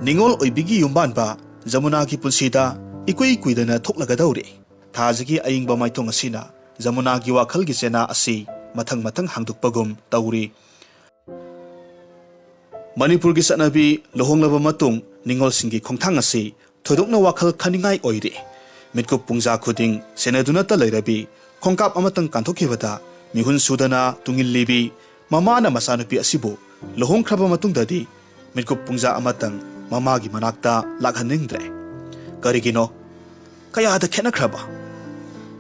ꯅꯤꯡꯉꯣꯜ ꯑꯣꯏꯕꯤꯒꯤ ꯌꯨꯝꯕꯥꯟꯕ ꯖꯃꯨꯅꯥꯒꯤ ꯄꯨꯟꯁꯤꯗ ꯏꯀꯨꯏ ꯀꯨꯏꯗꯅ ꯊꯣꯛꯂꯒꯗꯧꯔꯤ꯫ ꯊꯥꯖꯒꯤ ꯑꯏꯪꯕ ꯃꯥꯏꯊꯣꯡ ꯑꯁꯤꯅ ꯖꯃꯨꯅꯥꯒꯤ ꯋꯥꯈꯜꯒꯤ ꯆꯦꯅꯥ ꯑꯁꯤ ꯃꯊꯪ ꯃꯊꯪ ꯍꯥꯡꯗꯣꯛꯄꯒꯨꯝ ꯇꯧꯔꯤ꯫ ꯃꯅꯤꯄꯨꯔꯒꯤ ꯆꯠꯅꯕꯤ, ꯂꯨꯍꯣꯡꯂꯕ ꯃꯇꯨꯡ ꯅꯤꯡꯉꯣꯜꯁꯤꯡꯒꯤ ꯈꯣꯡꯊꯥꯡ ꯑꯁꯤ ꯊꯣꯏꯗꯣꯛꯅ ꯋꯥꯈꯜ ꯈꯟꯅꯤꯡꯉꯥꯏ ꯑꯣꯏꯔꯤ꯫ ꯃꯤꯠꯀꯨꯞ ꯄꯨꯡꯖꯥ ꯈꯨꯗꯤꯡ ꯁꯦꯟꯅꯗꯨꯅꯇ ꯂꯩꯔꯕꯤ, ꯈꯣꯡꯀꯥꯞ ꯑꯃꯇꯪ ꯀꯥꯟꯊꯣꯛꯈꯤꯕꯗ ꯃꯤꯍꯨꯟ ꯁꯨꯗꯅ ꯇꯨꯡꯏꯜꯂꯤꯕꯤ ꯃꯃꯥꯅ ꯃꯆꯥꯅꯨꯄꯤ ꯑꯁꯤꯕꯨ ꯂꯨꯍꯣꯡꯈ꯭ꯔꯕ ꯃꯇꯨꯡꯗꯗꯤ ꯃꯤꯠꯀꯨꯞ ꯄꯨꯡꯖꯥ ꯑꯃꯇꯪ ꯃꯃꯥꯒꯤ ꯃꯅꯥꯛꯇ ꯂꯥꯛꯍꯟꯅꯤꯡꯗ꯭ꯔꯦ꯫ ꯀꯔꯤꯒꯤꯅꯣ? ꯀꯌꯥꯗ ꯈꯦꯠꯅꯈ꯭ꯔꯕ?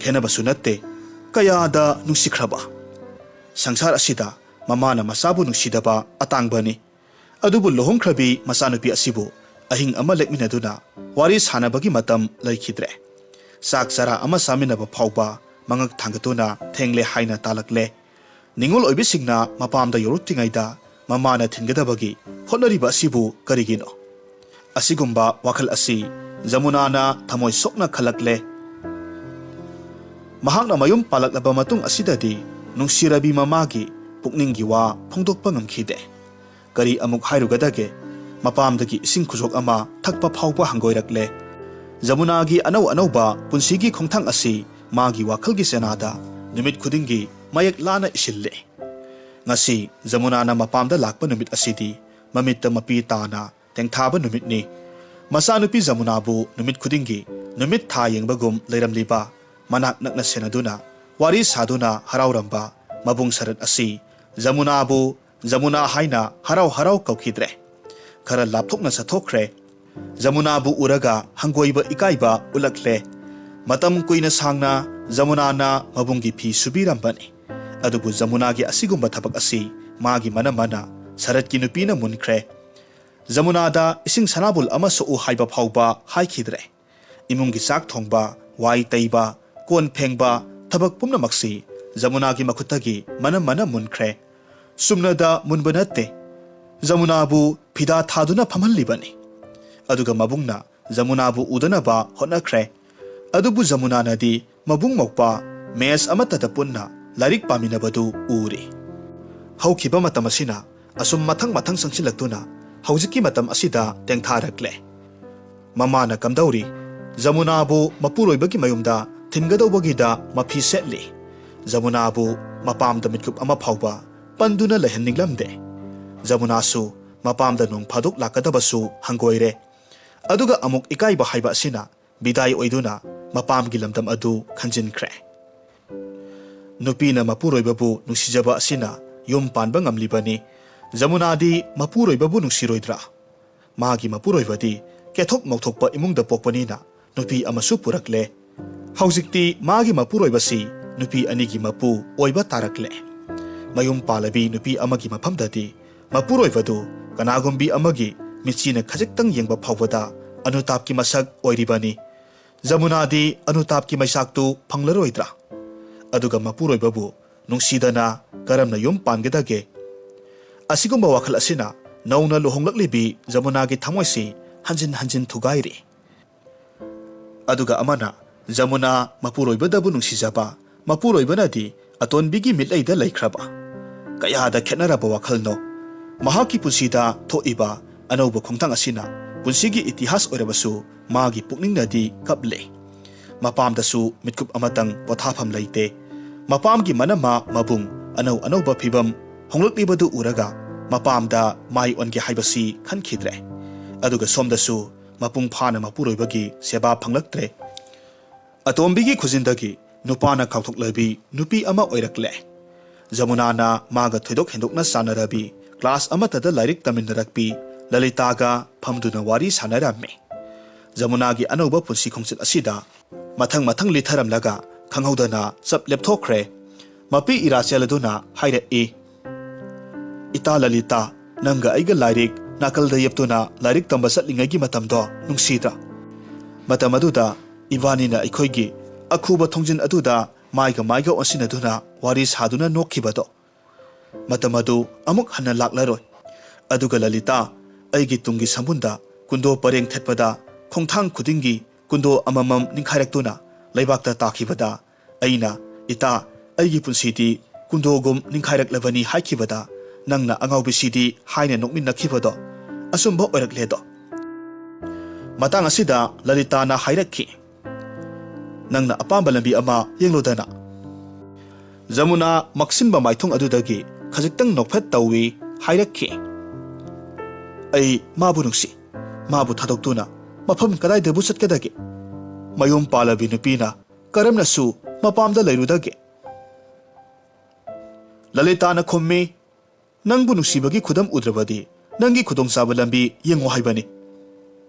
ꯈꯦꯠꯅꯕꯁꯨ ꯅꯠꯇꯦ, ꯀꯌꯥꯗ ꯅꯨꯡꯁꯤꯈ꯭ꯔꯕ? ꯁꯪꯁꯥꯔ ꯑꯁꯤꯗ ꯃꯃꯥꯅ ꯃꯆꯥꯕꯨ ꯅꯨꯡꯁꯤꯗꯕ ꯑꯇꯥꯡꯕꯅꯤ꯫ ꯑꯗꯨꯕꯨ ꯂꯨꯍꯣꯡꯈ꯭ꯔꯕꯤ ꯃꯆꯥꯅꯨꯄꯤ ꯑꯁꯤꯕꯨ ꯑꯍꯤꯡ ꯑꯃ ꯂꯦꯛꯃꯤꯟꯅꯗꯨꯅ ꯋꯥꯔꯤ ꯁꯥꯟꯅꯕꯒꯤ ꯃꯇꯝ ꯂꯩꯈꯤꯗ꯭ꯔꯦ꯫ ꯆꯥꯛ ꯆꯔꯥ ꯑꯃ ꯆꯥꯃꯤꯟꯅꯕ ꯐꯥꯎꯕ ꯃꯉꯛ ꯊꯥꯡꯒꯠꯇꯨꯅ ꯊꯦꯡꯂꯦ ꯍꯥꯏꯅ ꯇꯥꯜꯂꯛꯂꯦ꯫ ꯅꯤꯡꯉꯣꯜ ꯑꯣꯏꯕꯤꯁꯤꯡꯅ ꯃꯄꯥꯝꯗ ꯌꯧꯔꯛꯇ꯭ꯔꯤꯉꯩꯗ ꯃꯃꯥꯅ ꯊꯤꯟꯒꯗꯕꯒꯤ ꯍꯣꯠꯅꯔꯤꯕ ꯑꯁꯤꯕꯨ ꯀꯔꯤꯒꯤꯅꯣ? ꯑꯁꯤꯒꯨꯝꯕ ꯋꯥꯈꯜ ꯑꯁꯤ ꯖꯃꯨꯅꯥꯅ ꯊꯃꯣꯏ ꯁꯣꯛꯅ ꯈꯜꯂꯛꯂꯦ꯫ ꯃꯍꯥꯛꯅ ꯃꯌꯨꯝ ꯄꯥꯜꯂꯛꯂꯕ ꯃꯇꯨꯡ ꯑꯁꯤꯗꯗꯤ ꯅꯨꯡꯁꯤꯔꯕꯤ ꯃꯃꯥꯒꯤ ꯄꯨꯛꯅꯤꯡꯒꯤ ꯋꯥ ꯐꯣꯡꯗꯣꯛꯄ ꯉꯝꯈꯤꯗꯦ꯫ ꯀꯔꯤ ꯑꯃꯨꯛ ꯍꯥꯏꯔꯨꯒꯗꯒꯦ? ꯃꯄꯥꯝꯗꯒꯤ ꯏꯁꯤꯡ ꯈꯨꯖꯣꯛ ꯑꯃ ꯊꯛꯄ ꯐꯥꯎꯕ ꯍꯪꯒꯣꯏꯔꯛꯂꯦ꯫ ꯖꯃꯨꯅꯥꯒꯤ ꯑꯅꯧ ꯑꯅꯧꯕ ꯄꯨꯟꯁꯤꯒꯤ ꯈꯣꯡꯊꯥꯡ ꯑꯁꯤ ꯃꯥꯒꯤ ꯋꯥꯈꯜꯒꯤ ꯆꯦꯅꯥꯗ ꯅꯨꯃꯤꯠ ꯈꯨꯗꯤꯡꯒꯤ ꯃꯌꯦꯛ ꯂꯥꯅ ꯏꯁꯤꯜꯂꯦ꯫ ꯉꯁꯤ ꯖꯃꯨꯅꯥꯅ ꯃꯄꯥꯝꯗ ꯂꯥꯛꯄ ꯅꯨꯃꯤꯠ ꯑꯁꯤꯗꯤ ꯃꯃꯤꯠꯇ ꯃꯄꯤ ꯇꯥꯅ ꯇꯦꯡꯊꯥꯕ ꯅꯨꯃꯤꯠꯅꯤ꯫ ꯃꯆꯥꯅꯨꯄꯤ ꯖꯃꯨꯅꯥꯕꯨ ꯅꯨꯃꯤꯠ ꯈꯨꯗꯤꯡꯒꯤ ꯅꯨꯃꯤꯠ ꯊꯥ ꯌꯦꯡꯕꯒꯨꯝ ꯂꯩꯔꯝꯂꯤꯕ, ꯃꯅꯥꯛ ꯅꯛꯅ ꯁꯦꯟꯅꯗꯨꯅ ꯋꯥꯔꯤ ꯁꯥꯗꯨꯅ ꯍꯔꯥꯎꯔꯝꯕ ꯃꯕꯨꯡ ꯁꯔꯠ ꯑꯁꯤ ꯖꯃꯨꯅꯥꯕꯨ ꯖꯃꯨꯅꯥ ꯍꯥꯏꯅ ꯍꯔꯥꯎ ꯍꯔꯥꯎ ꯀꯧꯈꯤꯗ꯭ꯔꯦ꯫ ꯈꯔ ꯂꯥꯞꯊꯣꯛꯅ ꯆꯠꯊꯣꯛꯈ꯭ꯔꯦ꯫ ꯖꯃꯨꯅꯥꯕꯨ ꯎꯔꯒ ꯍꯪꯒꯣꯏꯕ ꯏꯀꯥꯏꯕ ꯎꯠꯂꯛꯂꯦ꯫ ꯃꯇꯝ ꯀꯨꯏꯅ ꯁꯥꯡꯅ ꯖꯃꯨꯅꯥꯅ ꯃꯕꯨꯡꯒꯤ ꯐꯤ ꯁꯨꯕꯤꯔꯝꯕꯅꯤ꯫ ꯑꯗꯨꯕꯨ ꯖꯃꯨꯅꯥꯒꯤ ꯑꯁꯤꯒꯨꯝꯕ ꯊꯕꯛ ꯑꯁꯤ ꯃꯥꯒꯤ ꯃꯅꯝꯃꯅ ꯁꯔꯠꯀꯤ ꯅꯨꯄꯤꯅ ꯃꯨꯟꯈ꯭ꯔꯦ꯫ ꯖꯃꯨꯅꯥꯗ ꯏꯁꯤꯡ ꯁꯅꯥꯕꯨꯜ ꯑꯃ ꯁꯣꯛꯎ ꯍꯥꯏꯕ ꯐꯥꯎꯕ ꯍꯥꯏꯈꯤꯗ꯭ꯔꯦ꯫ ꯏꯃꯨꯡꯒꯤ ꯆꯥꯛ ꯊꯣꯡꯕ, ꯋꯥꯏ ꯇꯩꯕ, ꯀꯣꯟ ꯐꯦꯡꯕ, ꯊꯕꯛ ꯄꯨꯝꯅꯃꯛꯁꯤ ꯖꯃꯨꯅꯥꯒꯤ ꯃꯈꯨꯠꯇꯒꯤ ꯃꯅꯝꯃꯅ ꯃꯨꯟꯈ꯭ꯔꯦ꯫ ꯆꯨꯝꯅꯗ ꯃꯨꯟꯕ ꯅꯠꯇꯦ, ꯖꯃꯨꯅꯥꯕꯨ ꯐꯤꯗꯥ ꯊꯥꯗꯨꯅ ꯐꯝꯍꯜꯂꯤꯕꯅꯤ꯫ ꯑꯗꯨꯒ ꯃꯕꯨꯡꯅ ꯖꯃꯨꯅꯥꯕꯨ ꯎꯗꯅꯕ ꯍꯣꯠꯅꯈ꯭ꯔꯦ꯫ ꯑꯗꯨꯕꯨ ꯖꯃꯨꯅꯥꯅꯗꯤ ꯃꯕꯨꯡ ꯃꯧꯄꯥ ꯃꯦꯁ ꯑꯃꯠꯇꯗ ꯄꯨꯟꯅ ꯂꯥꯏꯔꯤꯛ ꯄꯥꯃꯤꯟꯅꯕꯗꯨ ꯎꯔꯤ꯫ ꯍꯧꯈꯤꯕ ꯃꯇꯝ ꯑꯁꯤꯅ ꯑꯁꯨꯝ ꯃꯊꯪ ꯃꯊꯪ ꯆꯪꯁꯤꯜꯂꯛꯇꯨꯅ ꯍꯧꯖꯤꯛꯀꯤ ꯃꯇꯝ ꯑꯁꯤꯗ ꯇꯦꯡꯊꯥꯔꯛꯂꯦ꯫ ꯃꯃꯥꯅ ꯀꯝꯗꯧꯔꯤ? ꯖꯃꯨꯅꯥꯕꯨ ꯃꯄꯨꯔꯣꯏꯕꯒꯤ ꯃꯌꯨꯝꯗ ꯊꯤꯟꯒꯗꯧꯕꯒꯤꯗ ꯃꯐꯤ ꯁꯦꯠꯂꯤ꯫ ꯖꯃꯨꯅꯥꯕꯨ ꯃꯄꯥꯝꯗ ꯃꯤꯠꯀꯨꯞ ꯑꯃ ꯐꯥꯎꯕ ꯄꯟꯗꯨꯅ ꯂꯩꯍꯟꯅꯤꯡꯂꯝꯗꯦ꯫ ꯖꯃꯨꯅꯥꯁꯨ ꯃꯄꯥꯝꯗ ꯅꯣꯡ ꯐꯥꯗꯣꯛ ꯂꯥꯛꯀꯗꯕꯁꯨ ꯍꯪꯒꯣꯏꯔꯦ꯫ ꯑꯗꯨꯒ ꯑꯃꯨꯛ ꯏꯀꯥꯏꯕ ꯍꯥꯏꯕ ꯑꯁꯤꯅ ꯕꯤꯗꯥꯏ ꯑꯣꯏꯗꯨꯅ ꯃꯄꯥꯝꯒꯤ ꯂꯝꯗꯝ ꯑꯗꯨ ꯈꯟꯖꯤꯟꯈ꯭ꯔꯦ꯫ ꯅꯨꯄꯤꯅ ꯃꯄꯨꯔꯣꯏꯕꯕꯨ ꯅꯨꯡꯁꯤꯖꯕ ꯑꯁꯤꯅ ꯌꯨꯝ ꯄꯥꯟꯕ ꯉꯝꯂꯤꯕꯅꯤ꯫ ꯖꯃꯨꯅꯥꯗꯤ ꯃꯄꯨꯔꯣꯏꯕꯕꯨ ꯅꯨꯡꯁꯤꯔꯣꯏꯗ꯭ꯔꯥ? ꯃꯥꯒꯤ ꯃꯄꯨꯔꯣꯏꯕꯗꯤ ꯀꯦꯊꯣꯛ ꯃꯧꯊꯣꯛꯄ ꯏꯃꯨꯡꯗ ꯄꯣꯛꯄꯅꯤꯅ ꯅꯨꯄꯤ ꯑꯃꯁꯨ ꯄꯨꯔꯛꯂꯦ꯫ ꯍꯧꯖꯤꯛꯇꯤ ꯃꯥꯒꯤ ꯃꯄꯨꯔꯣꯏꯕꯁꯤ ꯅꯨꯄꯤ ꯑꯅꯤꯒꯤ ꯃꯄꯨ ꯑꯣꯏꯕ ꯇꯥꯔꯛꯂꯦ꯫ ꯃꯌꯨꯝ ꯄꯥꯜꯂꯕꯤ ꯅꯨꯄꯤ ꯑꯃꯒꯤ ꯃꯐꯝꯗꯗꯤ ꯃꯄꯨꯔꯣꯏꯕꯗꯨ ꯀꯅꯥꯒꯨꯝꯕꯤ ꯑꯃꯒꯤ ꯃꯤꯠꯆꯤꯅ ꯈꯖꯤꯛꯇꯪ ꯌꯦꯡꯕ ꯐꯥꯎꯕꯗ ꯑꯅꯨꯇꯥꯞꯀꯤ ꯃꯁꯛ ꯑꯣꯏꯔꯤꯕꯅꯤ꯫ ꯖꯃꯨꯅꯥꯗꯤ ꯑꯅꯨꯇꯥꯞꯀꯤ ꯃꯩꯁꯥꯛꯇꯨ ꯐꯪꯂꯔꯣꯏꯗ꯭ꯔꯥ? ꯑꯗꯨꯒ ꯃꯄꯨꯔꯣꯏꯕꯕꯨ ꯅꯨꯡꯁꯤꯗꯅ ꯀꯔꯝꯅ ꯌꯨꯝ ꯄꯥꯟꯒꯗꯒꯦ? ꯑꯁꯤꯒꯨꯝꯕ ꯋꯥꯈꯜ ꯑꯁꯤꯅ ꯅꯧꯅ ꯂꯨꯍꯣꯡꯂꯛꯂꯤꯕꯤ ꯖꯃꯨꯅꯥꯒꯤ ꯊꯃꯣꯏꯁꯤ ꯍꯟꯖꯤꯟ ꯍꯟꯖꯤꯟ ꯊꯨꯒꯥꯏꯔꯤ꯫ ꯑꯗꯨꯒ ꯑꯃꯅ ꯖꯃꯨꯅꯥ ꯃꯄꯨꯔꯣꯏꯕꯗꯕꯨ ꯅꯨꯡꯁꯤꯖꯕ, ꯃꯄꯨꯔꯣꯏꯕꯅꯗꯤ ꯑꯇꯣꯟꯕꯤꯒꯤ ꯃꯤꯠꯂꯩꯗ ꯂꯩꯈ꯭ꯔꯕ꯫ ꯀꯌꯥꯗ ꯈꯦꯠꯅꯔꯕ ꯋꯥꯈꯜꯅꯣ! ꯃꯍꯥꯛꯀꯤ ꯄꯨꯟꯁꯤꯗ ꯊꯣꯛꯏꯕ ꯑꯅꯧꯕ ꯈꯣꯡꯊꯥꯡ ꯑꯁꯤꯅ ꯄꯨꯟꯁꯤꯒꯤ ꯏꯇꯤꯍꯥꯁ ꯑꯣꯏꯔꯕꯁꯨ ꯃꯥꯒꯤ ꯄꯨꯛꯅꯤꯡꯅꯗꯤ ꯀꯞꯂꯦ꯫ ꯃꯄꯥꯝꯗꯁꯨ ꯃꯤꯠꯀꯨꯞ ꯑꯃꯇꯪ ꯄꯣꯊꯥꯐꯝ ꯂꯩꯇꯦ꯫ ꯃꯄꯥꯝꯒꯤ ꯃꯅꯃꯥ ꯃꯕꯨꯡ ꯑꯅꯧ ꯑꯅꯧꯕ ꯐꯤꯕꯝ ꯍꯣꯡꯂꯛꯂꯤꯕꯗꯨ ꯎꯔꯒ ꯃꯄꯥꯝꯗ ꯃꯥꯏ ꯑꯣꯟꯒꯦ ꯍꯥꯏꯕꯁꯤ ꯈꯟꯈꯤꯗ꯭ꯔꯦ꯫ ꯑꯗꯨꯒ ꯁꯣꯝꯗꯁꯨ ꯃꯄꯨꯡ ꯐꯥꯅ ꯃꯄꯨꯔꯣꯏꯕꯒꯤ ꯁꯦꯕꯥ ꯐꯪꯂꯛꯇ꯭ꯔꯦ꯫ ꯑꯇꯣꯝꯕꯤꯒꯤ ꯈꯨꯖꯤꯟꯗꯒꯤ ꯅꯨꯄꯥꯅ ꯀꯥꯎꯊꯣꯛꯂꯕꯤ ꯅꯨꯄꯤ ꯑꯃ ꯑꯣꯏꯔꯛꯂꯦ꯫ ꯖꯃꯨꯅꯥꯅ ꯃꯥꯒ ꯊꯣꯏꯗꯣꯛ ꯍꯦꯟꯗꯣꯛꯅ ꯆꯥꯟꯅꯔꯕꯤ, ꯀ꯭ꯂꯥꯁ ꯑꯃꯠꯇꯗ ꯂꯥꯏꯔꯤꯛ ꯇꯝꯃꯤꯟꯅꯔꯛꯄꯤ ꯂꯂꯤꯇꯥꯒ ꯐꯝꯗꯨꯅ ꯋꯥꯔꯤ ꯁꯥꯟꯅꯔꯝꯃꯤ꯫ ꯖꯃꯨꯅꯥꯒꯤ ꯑꯅꯧꯕ ꯄꯨꯟꯁꯤ ꯈꯣꯡꯆꯠ ꯑꯁꯤꯗ ꯃꯊꯪ ꯃꯊꯪ ꯂꯤꯊꯔꯝꯂꯒ ꯈꯪꯍꯧꯗꯅ ꯆꯞ ꯂꯦꯞꯊꯣꯛꯈ꯭ꯔꯦ꯫ ꯃꯄꯤ ꯏꯔꯥꯆꯦꯜ ꯑꯗꯨꯅ ꯍꯥꯏꯔꯛꯏ, "ꯏꯇꯥ ꯂꯂꯤꯇꯥ, ꯅꯪꯒ ꯑꯩꯒ ꯂꯥꯏꯔꯤꯛ ꯅꯥꯀꯜꯗ ꯌꯦꯞꯇꯨꯅ ꯂꯥꯏꯔꯤꯛ ꯇꯝꯕ ꯆꯠꯂꯤꯉꯩꯒꯤ ꯃꯇꯝꯗꯣ ꯅꯨꯡꯁꯤꯗ꯭ꯔꯥ? ꯃꯇꯝ ꯑꯗꯨꯗ ꯏꯕꯥꯅꯤꯅ ꯑꯩꯈꯣꯏꯒꯤ ꯑꯈꯨꯕ ꯊꯣꯡꯖꯤꯟ ꯑꯗꯨꯗ ꯃꯥꯏꯒ ꯃꯥꯏꯒ ꯑꯣꯟꯁꯤꯟꯅꯗꯨꯅ ꯋꯥꯔꯤ ꯁꯥꯗꯨꯅ ꯅꯣꯛꯈꯤꯕꯗꯣ꯫ ꯃꯇꯝ ꯑꯗꯨ ꯑꯃꯨꯛ ꯍꯟꯅ ꯂꯥꯛꯂꯔꯣꯏ꯫ ꯑꯗꯨꯒ ꯂꯂꯤꯇꯥ, ꯑꯩꯒꯤ ꯇꯨꯡꯒꯤ ꯁꯝꯕꯨꯟꯗ ꯀꯨꯟꯗꯣ ꯄꯔꯦꯡ ꯊꯦꯠꯄꯗ ꯈꯣꯡꯊꯥꯡ ꯈꯨꯗꯤꯡꯒꯤ ꯀꯨꯟꯗꯣ ꯑꯃꯃꯝ ꯅꯤꯡꯈꯥꯏꯔꯛꯇꯨꯅ ꯂꯩꯕꯥꯛꯇ ꯇꯥꯈꯤꯕꯗ ꯑꯩꯅ, 'ꯏꯇꯥ, ꯑꯩꯒꯤ ꯄꯨꯟꯁꯤꯗꯤ ꯀꯨꯟꯗꯣꯒꯨꯝ ꯅꯤꯡꯈꯥꯏꯔꯛꯂꯕꯅꯤ' ꯍꯥꯏꯈꯤꯕꯗ ꯅꯪꯅ ꯑꯉꯥꯎꯕꯤꯁꯤꯗꯤ ꯍꯥꯏꯅ ꯅꯣꯛꯃꯤꯟꯅꯈꯤꯕꯗꯣ ꯑꯆꯨꯝꯕ ꯑꯣꯏꯔꯛꯂꯦꯗꯣ꯫ ꯃꯇꯥꯡ ꯑꯁꯤꯗ ꯂꯂꯤꯇꯥꯅ ꯍꯥꯏꯔꯛꯈꯤ, "ꯅꯪꯅ ꯑꯄꯥꯝꯕ ꯂꯝꯕꯤ ꯑꯃ ꯌꯦꯡꯂꯨꯗꯅ"꯫ ꯖꯃꯨꯅꯥ ꯃꯛꯁꯤꯟꯕ ꯃꯥꯏꯊꯣꯡ ꯑꯗꯨꯗꯒꯤ ꯈꯖꯤꯛꯇꯪ ꯅꯣꯛꯐꯦꯠ ꯇꯧꯏ ꯍꯥꯏꯔꯛꯈꯤ, "ꯑꯩ ꯃꯥꯕꯨ ꯅꯨꯡꯁꯤ꯫ ꯃꯥꯕꯨ ꯊꯥꯗꯣꯛꯇꯨꯅ ꯃꯐꯝ ꯀꯗꯥꯏꯗꯕꯨ ꯆꯠꯀꯗꯒꯦ? ꯃꯌꯨꯝ ꯄꯥꯜꯂꯕꯤ ꯅꯨꯄꯤꯅ ꯀꯔꯝꯅꯁꯨ ꯃꯄꯥꯝꯗ ꯂꯩꯔꯨꯗꯒꯦ?" ꯂꯂꯤꯇꯥꯅ ꯈꯨꯝꯃꯤ, "ꯅꯪꯕꯨ ꯅꯨꯡꯁꯤꯕꯒꯤ ꯈꯨꯗꯝ ꯎꯗ꯭ꯔꯕꯗꯤ ꯅꯪꯒꯤ ꯈꯨꯗꯣꯡꯆꯥꯕ ꯂꯝꯕꯤ ꯌꯦꯡꯉꯨ ꯍꯥꯏꯕꯅꯤ"꯫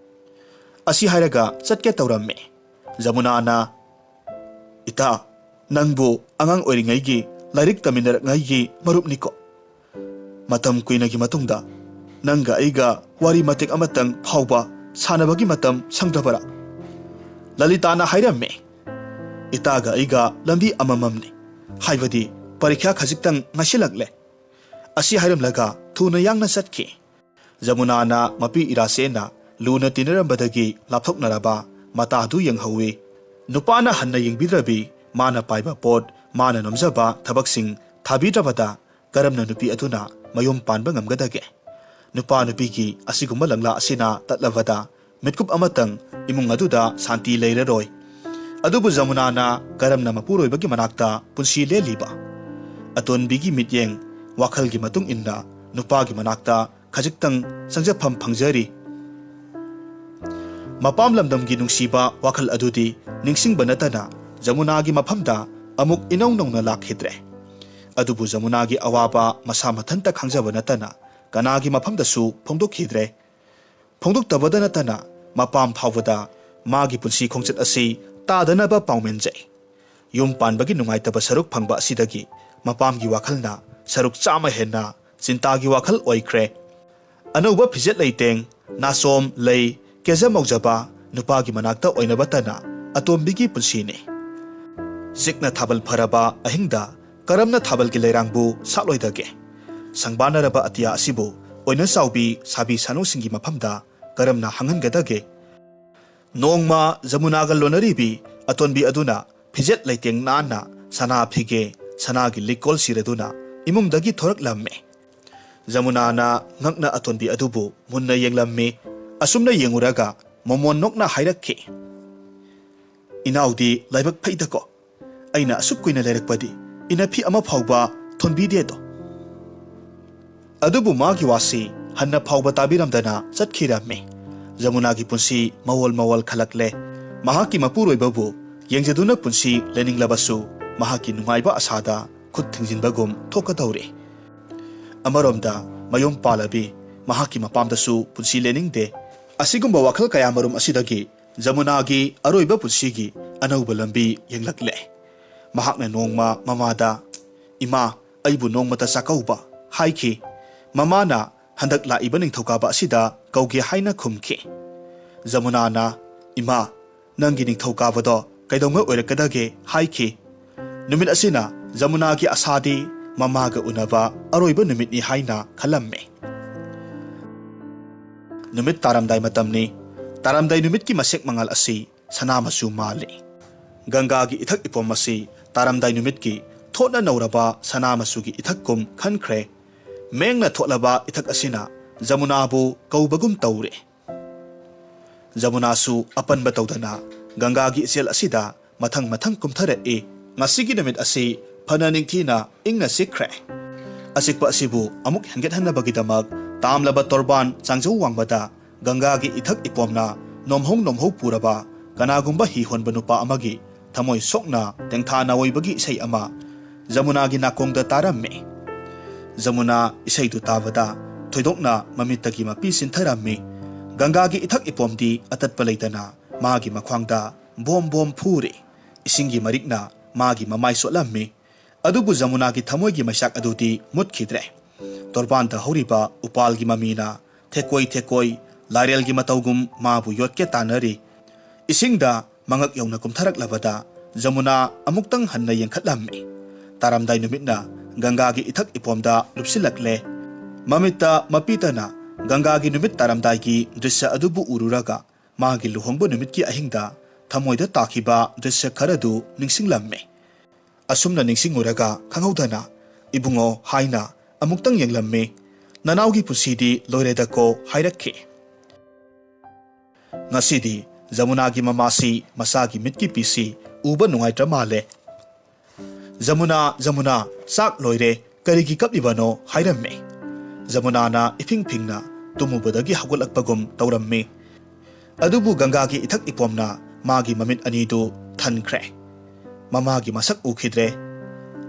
ꯑꯁꯤ ꯍꯥꯏꯔꯒ ꯆꯠꯀꯦ ꯇꯧꯔꯝꯃꯤ꯫ ꯖꯃꯨꯅꯥꯅ, "ꯏꯇꯥ, ꯅꯪꯕꯨ ꯑꯉꯥꯡ ꯑꯣꯏꯔꯤꯉꯩꯒꯤ ꯂꯥꯏꯔꯤꯛ ꯇꯝꯃꯤꯟꯅꯔꯛꯉꯩꯒꯤ ꯃꯔꯨꯞꯅꯤꯀꯣ꯫ ꯃꯇꯝ ꯀꯨꯏꯅꯒꯤ ꯃꯇꯨꯡꯗ ꯅꯪꯒ ꯑꯩꯒ ꯋꯥꯔꯤ ꯃꯇꯦꯛ ꯑꯃꯇꯪ ꯐꯥꯎꯕ ꯁꯥꯟꯅꯕꯒꯤ ꯃꯇꯝ ꯁꯪꯗꯕꯔꯥ?" ꯂꯂꯤꯇꯥꯅ ꯍꯥꯏꯔꯝꯃꯤ, "ꯏꯇꯥꯒ ꯑꯩꯒ ꯂꯝꯕꯤ ꯑꯃꯃꯝꯅꯤ, ꯍꯥꯏꯕꯗꯤ ꯄꯔꯤꯈ꯭ꯌꯥ ꯈꯖꯤꯛꯇꯪ ꯉꯥꯏꯁꯤꯜꯂꯛꯂꯦ"꯫ ꯑꯁꯤ ꯍꯥꯏꯔꯝꯂꯒ ꯊꯨꯅ ꯌꯥꯡꯅ ꯆꯠꯈꯤ꯫ ꯖꯃꯨꯅꯥꯅ ꯃꯄꯤ ꯏꯔꯥꯁꯦꯅ ꯂꯨꯅ ꯇꯤꯟꯅꯔꯝꯕꯗꯒꯤ ꯂꯥꯞꯊꯣꯛꯅꯔꯕ ꯃꯇꯥꯗꯨ ꯌꯦꯡꯍꯧꯏ꯫ ꯅꯨꯄꯥꯅ ꯍꯟꯅ ꯌꯦꯡꯕꯤꯗ꯭ꯔꯕꯤ, ꯃꯥꯅ ꯄꯥꯏꯕ ꯄꯣꯠ, ꯃꯥꯅ ꯅꯣꯝꯖꯕ ꯊꯕꯛꯁꯤꯡ ꯊꯥꯕꯤꯗ꯭ꯔꯕꯗ ꯀꯔꯝꯅ ꯅꯨꯄꯤ ꯑꯗꯨꯅ ꯃꯌꯨꯝ ꯄꯥꯟꯕ ꯉꯝꯒꯗꯒꯦ? ꯅꯨꯄꯥ ꯅꯨꯄꯤꯒꯤ ꯑꯁꯤꯒꯨꯝꯕ ꯂꯪꯂꯥ ꯑꯁꯤꯅ ꯇꯠꯂꯕꯗ ꯃꯤꯠꯀꯨꯞ ꯑꯃꯇꯪ ꯏꯃꯨꯡ ꯑꯗꯨꯗ ꯁꯥꯟꯇꯤ ꯂꯩꯔꯔꯣꯏ꯫ ꯑꯗꯨꯕꯨ ꯖꯃꯨꯅꯥꯅ ꯀꯔꯝꯅ ꯃꯄꯨꯔꯣꯏꯕꯒꯤ ꯃꯅꯥꯛꯇ ꯄꯨꯟꯁꯤ ꯂꯦꯜꯂꯤꯕ? ꯑꯇꯣꯟꯕꯤꯒꯤ ꯃꯤꯠꯌꯦꯡ, ꯋꯥꯈꯜꯒꯤ ꯃꯇꯨꯡ ꯏꯟꯅ ꯅꯨꯄꯥꯒꯤ ꯃꯅꯥꯛꯇ ꯈꯖꯤꯛꯇꯪ ꯆꯪꯖꯐꯝ ꯐꯪꯖꯔꯤ꯫ ꯃꯄꯥꯝ ꯂꯝꯗꯝꯒꯤ ꯅꯨꯡꯁꯤꯕ ꯋꯥꯈꯜ ꯑꯗꯨꯗꯤ ꯅꯤꯡꯁꯤꯡꯕ ꯅꯠꯇꯅ ꯖꯃꯨꯅꯥꯒꯤ ꯃꯐꯝꯗ ꯑꯃꯨꯛ ꯏꯅꯧ ꯅꯧꯅ ꯂꯥꯛꯈꯤꯗ꯭ꯔꯦ꯫ ꯑꯗꯨꯕꯨ ꯖꯃꯨꯅꯥꯒꯤ ꯑꯋꯥꯕ ꯃꯁꯥ ꯃꯊꯟꯇ ꯈꯪꯖꯕ ꯅꯠꯇꯅ ꯀꯅꯥꯒꯤ ꯃꯐꯝꯗꯁꯨ ꯐꯣꯡꯗꯣꯛꯈꯤꯗ꯭ꯔꯦ꯫ ꯐꯣꯡꯗꯣꯛꯇꯕꯗ ꯅꯠꯇꯅ ꯃꯄꯥꯝ ꯐꯥꯎꯕꯗ ꯃꯥꯒꯤ ꯄꯨꯟꯁꯤ ꯈꯣꯡꯆꯠ ꯑꯁꯤ ꯇꯥꯗꯅꯕ ꯄꯥꯎꯃꯦꯟꯖꯩ꯫ ꯌꯨꯝ ꯄꯥꯟꯕꯒꯤ ꯅꯨꯡꯉꯥꯏꯇꯕ ꯁꯔꯨꯛ ꯐꯪꯕ ꯑꯁꯤꯗꯒꯤ ꯃꯄꯥꯝꯒꯤ ꯋꯥꯈꯜꯅ ꯁꯔꯨꯛ ꯆꯥꯝꯃ ꯍꯦꯟꯅ ꯆꯤꯟꯇꯥꯒꯤ ꯋꯥꯈꯜ ꯑꯣꯏꯈ꯭ꯔꯦ꯫ ꯑꯅꯧꯕ ꯐꯤꯖꯦꯠ ꯂꯩꯇꯦꯡ, ꯅꯥꯆꯣꯝ, ꯂꯩ, ꯀꯦꯖ ꯃꯧꯖꯕ ꯅꯨꯄꯥꯒꯤ ꯃꯅꯥꯛꯇ ꯑꯣꯏꯅꯕꯇꯅ ꯑꯇꯣꯝꯕꯤꯒꯤ ꯄꯨꯟꯁꯤꯅꯤ꯫ ꯆꯤꯛꯅ ꯊꯥꯕꯜ ꯐꯔꯕ ꯑꯍꯤꯡꯗ ꯀꯔꯝꯅ ꯊꯥꯕꯜꯒꯤ ꯂꯩꯔꯥꯡꯕꯨ ꯁꯥꯠꯂꯣꯏꯗꯒꯦ? ꯁꯪꯕꯥꯅꯔꯕ ꯑꯇꯤꯌꯥ ꯑꯁꯤꯕꯨ ꯑꯣꯏꯅ ꯆꯥꯎꯕꯤ ꯁꯥꯕꯤ ꯁꯥꯅꯨꯁꯤꯡꯒꯤ ꯃꯐꯝꯗ ꯀꯔꯝꯅ ꯍꯥꯡꯍꯟꯒꯗꯒꯦ? ꯅꯣꯡꯃ ꯖꯃꯨꯅꯥꯒ ꯂꯣꯟꯅꯔꯤꯕꯤ ꯑꯇꯣꯟꯕꯤ ꯑꯗꯨꯅ ꯐꯤꯖꯦꯠ ꯂꯩꯇꯦꯡ ꯅꯥꯟꯅ ꯁꯅꯥ ꯐꯤꯒꯦ, ꯁꯅꯥꯒꯤ ꯂꯤꯛꯀꯣꯜ ꯁꯤꯔꯗꯨꯅ ꯏꯃꯨꯡꯗꯒꯤ ꯊꯣꯔꯛꯂꯝꯃꯤ꯫ ꯖꯃꯨꯅꯥꯅ ꯉꯛꯅ ꯑꯇꯣꯟꯕꯤ ꯑꯗꯨꯕꯨ ꯃꯨꯟꯅ ꯌꯦꯡꯂꯝꯃꯤ꯫ ꯑꯁꯨꯝꯅ ꯌꯦꯡꯉꯨꯔꯒ ꯃꯣꯃꯣꯟ ꯅꯣꯛꯅ ꯍꯥꯏꯔꯛꯈꯤ, "ꯏꯅꯥꯎꯗꯤ ꯂꯥꯏꯕꯛ ꯐꯩꯗꯀꯣ꯫ ꯑꯩꯅ ꯑꯁꯨꯛ ꯀꯨꯏꯅ ꯂꯩꯔꯛꯄꯗꯤ ꯏꯅꯐꯤ ꯑꯃ ꯐꯥꯎꯕ ꯊꯣꯟꯕꯤꯗꯦꯗꯣ"꯫ ꯑꯗꯨꯕꯨ ꯃꯥꯒꯤ ꯋꯥꯁꯤ ꯍꯟꯅ ꯐꯥꯎꯕ ꯇꯥꯕꯤꯔꯝꯗꯅ ꯆꯠꯈꯤꯔꯝꯃꯤ꯫ ꯖꯃꯨꯅꯥꯒꯤ ꯄꯨꯟꯁꯤ ꯃꯋꯣꯜ ꯃꯋꯣꯜ ꯈꯜꯂꯛꯂꯦ꯫ ꯃꯍꯥꯛꯀꯤ ꯃꯄꯨꯔꯣꯏꯕꯕꯨ ꯌꯦꯡꯖꯗꯨꯅ ꯄꯨꯟꯁꯤ ꯂꯦꯟꯅꯤꯡꯂꯕꯁꯨ ꯃꯍꯥꯛꯀꯤ ꯅꯨꯡꯉꯥꯏꯕ ꯑꯁꯥꯗ ꯈꯨꯠ ꯊꯤꯡꯖꯤꯟꯕꯒꯨꯝ ꯊꯣꯛꯀꯗꯧꯔꯦ꯫ ꯑꯃꯔꯣꯝꯗ ꯃꯌꯨꯝ ꯄꯥꯜꯂꯕꯤ ꯃꯍꯥꯛꯀꯤ ꯃꯄꯥꯝꯗꯁꯨ ꯄꯨꯟꯁꯤ ꯂꯦꯟꯅꯤꯡꯗꯦ꯫ ꯑꯁꯤꯒꯨꯝꯕ ꯋꯥꯈꯜ ꯀꯌꯥꯃꯔꯨꯝ ꯑꯁꯤꯗꯒꯤ ꯖꯃꯨꯅꯥꯒꯤ ꯑꯔꯣꯏꯕ ꯄꯨꯟꯁꯤꯒꯤ ꯑꯅꯧꯕ ꯂꯝꯕꯤ ꯌꯦꯡꯂꯛꯂꯦ꯫ ꯃꯍꯥꯛꯅ ꯅꯣꯡꯃ ꯃꯃꯥꯗ, "ꯏꯃꯥ, ꯑꯩꯕꯨ ꯅꯣꯡꯃꯇ ꯆꯥꯛꯀꯧꯕ" ꯍꯥꯏꯈꯤ꯫ ꯃꯃꯥꯅ, "ꯍꯟꯗꯛ ꯂꯥꯛꯏꯕ ꯅꯤꯡꯊꯧꯀꯥꯕ ꯑꯁꯤꯗ ꯀꯧꯒꯦ" ꯍꯥꯏꯅ ꯈꯨꯝꯈꯤ꯫ ꯖꯃꯨꯅꯥꯅ, "ꯏꯃꯥ, ꯅꯪꯒꯤ ꯅꯤꯡꯊꯧꯀꯥꯕꯗꯣ ꯀꯩꯗꯧꯉꯩ ꯑꯣꯏꯔꯛꯀꯗꯒꯦ?" ꯍꯥꯏꯈꯤ꯫ ꯅꯨꯃꯤꯠ ꯑꯁꯤꯅ ꯖꯃꯨꯅꯥꯒꯤ ꯑꯁꯥꯗꯤ ꯃꯃꯥꯒ ꯎꯅꯕ ꯑꯔꯣꯏꯕ ꯅꯨꯃꯤꯠꯅꯤ ꯍꯥꯏꯅ ꯈꯜꯂꯝꯃꯤ꯫ ꯅꯨꯃꯤꯠ ꯇꯥꯔꯝꯗꯥꯏ ꯃꯇꯝꯅꯤ꯫ ꯇꯥꯔꯝꯗꯥꯏ ꯅꯨꯃꯤꯠꯀꯤ ꯃꯁꯦꯛ ꯃꯉꯥꯜ ꯑꯁꯤ ꯁꯅꯥ ꯃꯆꯨ ꯃꯥꯜꯂꯤ꯫ ꯒꯪꯒꯥꯒꯤ ꯏꯊꯛ ꯏꯄꯣꯝ ꯑꯁꯤ ꯇꯥꯔꯝꯗꯥꯏ ꯅꯨꯃꯤꯠꯀꯤ ꯊꯣꯠꯅ ꯅꯧꯔꯕ ꯁꯅꯥ ꯃꯆꯨꯒꯤ ꯏꯊꯛꯀꯨꯝ ꯈꯟꯈ꯭ꯔꯦ꯫ ꯃꯦꯡꯅ ꯊꯣꯠꯂꯕ ꯏꯊꯛ ꯑꯁꯤꯅ ꯖꯃꯨꯅꯥꯕꯨ ꯀꯧꯕꯒꯨꯝ ꯇꯧꯔꯦ꯫ ꯖꯃꯨꯅꯥꯁꯨ ꯑꯄꯟꯕ ꯇꯧꯗꯅ ꯒꯪꯒꯥꯒꯤ ꯏꯆꯦꯜ ꯑꯁꯤꯗ ꯃꯊꯪ ꯃꯊꯪ ꯀꯨꯝꯊꯔꯛꯏ꯫ ꯉꯁꯤꯒꯤ ꯅꯨꯃꯤꯠ ꯑꯁꯤ ꯐꯅ ꯅꯤꯡꯊꯤꯅ ꯏꯪꯅ ꯆꯤꯛꯈ꯭ꯔꯦ꯫ ꯑꯆꯤꯛꯄ ꯑꯁꯤꯕꯨ ꯑꯃꯨꯛ ꯍꯦꯟꯒꯠꯍꯟꯅꯕꯒꯤꯗꯃꯛ ꯇꯥꯝꯂꯕ ꯇꯣꯔꯕꯥꯟ ꯆꯥꯡꯖꯧ ꯋꯥꯡꯃꯗ ꯒꯪꯒꯥꯒꯤ ꯏꯊꯛ ꯏꯄꯣꯝꯅ ꯅꯣꯝꯍꯧ ꯅꯣꯝꯍꯧ ꯄꯨꯔꯕ ꯀꯅꯥꯒꯨꯝꯕ ꯍꯤ ꯍꯣꯟꯕ ꯅꯨꯄꯥ ꯑꯃꯒꯤ ꯊꯃꯣꯏ ꯁꯣꯛꯅ ꯇꯦꯡꯊꯥ ꯅꯥꯑꯣꯏꯕꯒꯤ ꯏꯁꯩ ꯑꯃ ꯖꯃꯨꯅꯥꯒꯤ ꯅꯥꯀꯣꯡꯗ ꯇꯥꯔꯝꯃꯤ꯫ ꯖꯃꯨꯅꯥ ꯏꯁꯩꯗꯨ ꯇꯥꯕꯗ ꯊꯣꯏꯗꯣꯛꯅ ꯃꯃꯤꯠꯇꯒꯤ ꯃꯄꯤ ꯆꯤꯟꯊꯔꯝꯃꯤ꯫ ꯒꯪꯒꯥꯒꯤ ꯏꯊꯛ ꯏꯄꯣꯝꯗꯤ ꯑꯇꯠꯄ ꯂꯩꯇꯅ ꯃꯥꯒꯤ ꯃꯈ꯭ꯋꯥꯡꯗ ꯕꯣꯝ ꯕꯣꯝ ꯐꯨꯔꯤ꯫ ꯏꯁꯤꯡꯒꯤ ꯃꯔꯤꯛꯅ ꯃꯥꯒꯤ ꯃꯃꯥꯏ ꯆꯣꯠꯂꯝꯃꯤ꯫ ꯑꯗꯨꯕꯨ ꯖꯃꯨꯅꯥꯒꯤ ꯊꯃꯣꯏꯒꯤ ꯃꯩꯁꯥꯛ ꯑꯗꯨꯗꯤ ꯃꯨꯠꯈꯤꯗ꯭ꯔꯦ꯫ ꯇꯣꯔꯕꯥꯟꯗ ꯍꯧꯔꯤꯕ ꯎꯄꯥꯜꯒꯤ ꯃꯃꯤꯅ ꯊꯦꯛꯀꯣꯏ ꯊꯦꯛꯀꯣꯏ ꯂꯥꯏꯔꯦꯜꯒꯤ ꯃꯇꯧꯒꯨꯝ ꯃꯥꯕꯨ ꯌꯣꯠꯀꯦ ꯇꯥꯟꯅꯔꯤ꯫ ꯏꯁꯤꯡꯗ ꯃꯉꯛ ꯌꯧꯅ ꯀꯨꯝꯊꯔꯛꯂꯕꯗ ꯖꯃꯨꯅꯥ ꯑꯃꯨꯛꯇꯪ ꯍꯟꯅ ꯌꯦꯡꯈꯠꯂꯝꯃꯤ꯫ ꯇꯥꯔꯝꯗꯥꯏ ꯅꯨꯃꯤꯠꯅ ꯒꯪꯒꯥꯒꯤ ꯏꯊꯛ ꯏꯄꯣꯝꯗ ꯂꯨꯞꯁꯤꯜꯂꯛꯂꯦ꯫ ꯃꯃꯤꯠꯇ ꯃꯄꯤꯇꯅ ꯒꯪꯒꯥꯒꯤ ꯅꯨꯃꯤꯠ ꯇꯥꯔꯝꯗꯥꯏꯒꯤ ꯗ꯭ꯔꯤꯁ꯭ꯌ ꯑꯗꯨꯕꯨ ꯎꯔꯨꯔꯒ ꯃꯥꯒꯤ ꯂꯨꯍꯣꯡꯕ ꯅꯨꯃꯤꯠꯀꯤ ꯑꯍꯤꯡꯗ ꯊꯃꯣꯏꯗ ꯇꯥꯈꯤꯕ ꯗ꯭ꯔꯤꯁ꯭ꯌ ꯈꯔꯗꯨ ꯅꯤꯡꯁꯤꯡꯂꯝꯃꯤ꯫ ꯑꯁꯨꯝꯅ ꯅꯤꯡꯁꯤꯡꯉꯨꯔꯒ ꯈꯪꯍꯧꯗꯅ "ꯏꯕꯨꯡꯉꯣ" ꯍꯥꯏꯅ ꯑꯃꯨꯛꯇꯪ ꯌꯦꯡꯂꯝꯃꯤ꯫ "ꯅꯅꯥꯎꯒꯤ ꯄꯨꯟꯁꯤꯗꯤ ꯂꯣꯏꯔꯦꯗꯀꯣ" ꯍꯥꯏꯔꯛꯈꯤ꯫ ꯉꯁꯤꯗꯤ ꯖꯃꯨꯅꯥꯒꯤ ꯃꯃꯥꯁꯤ ꯃꯁꯥꯒꯤ ꯃꯤꯠꯀꯤ ꯄꯤꯁꯤ ꯎꯕ ꯅꯨꯡꯉꯥꯏꯇ꯭ꯔ ꯃꯥꯜꯂꯦ꯫ "ꯖꯃꯨꯅꯥ, ꯖꯃꯨꯅꯥ, ꯆꯥꯛ ꯂꯣꯏꯔꯦ, ꯀꯔꯤꯒꯤ ꯀꯞꯂꯤꯕꯅꯣ?" ꯍꯥꯏꯔꯝꯃꯤ꯫ ꯖꯃꯨꯅꯥꯅ ꯏꯐꯤꯡ ꯐꯤꯡꯅ ꯇꯨꯝꯃꯨꯕꯗꯒꯤ ꯍꯧꯒꯠꯂꯛꯄꯒꯨꯝ ꯇꯧꯔꯝꯃꯤ꯫ ꯑꯗꯨꯕꯨ ꯒꯪꯒꯥꯒꯤ ꯏꯊꯛ ꯏꯄꯣꯝꯅ ꯃꯥꯒꯤ ꯃꯃꯤꯠ ꯑꯅꯤꯗꯨ ꯊꯟꯈ꯭ꯔꯦ꯫ ꯃꯃꯥꯒꯤ ꯃꯁꯛ ꯎꯈꯤꯗ꯭ꯔꯦ꯫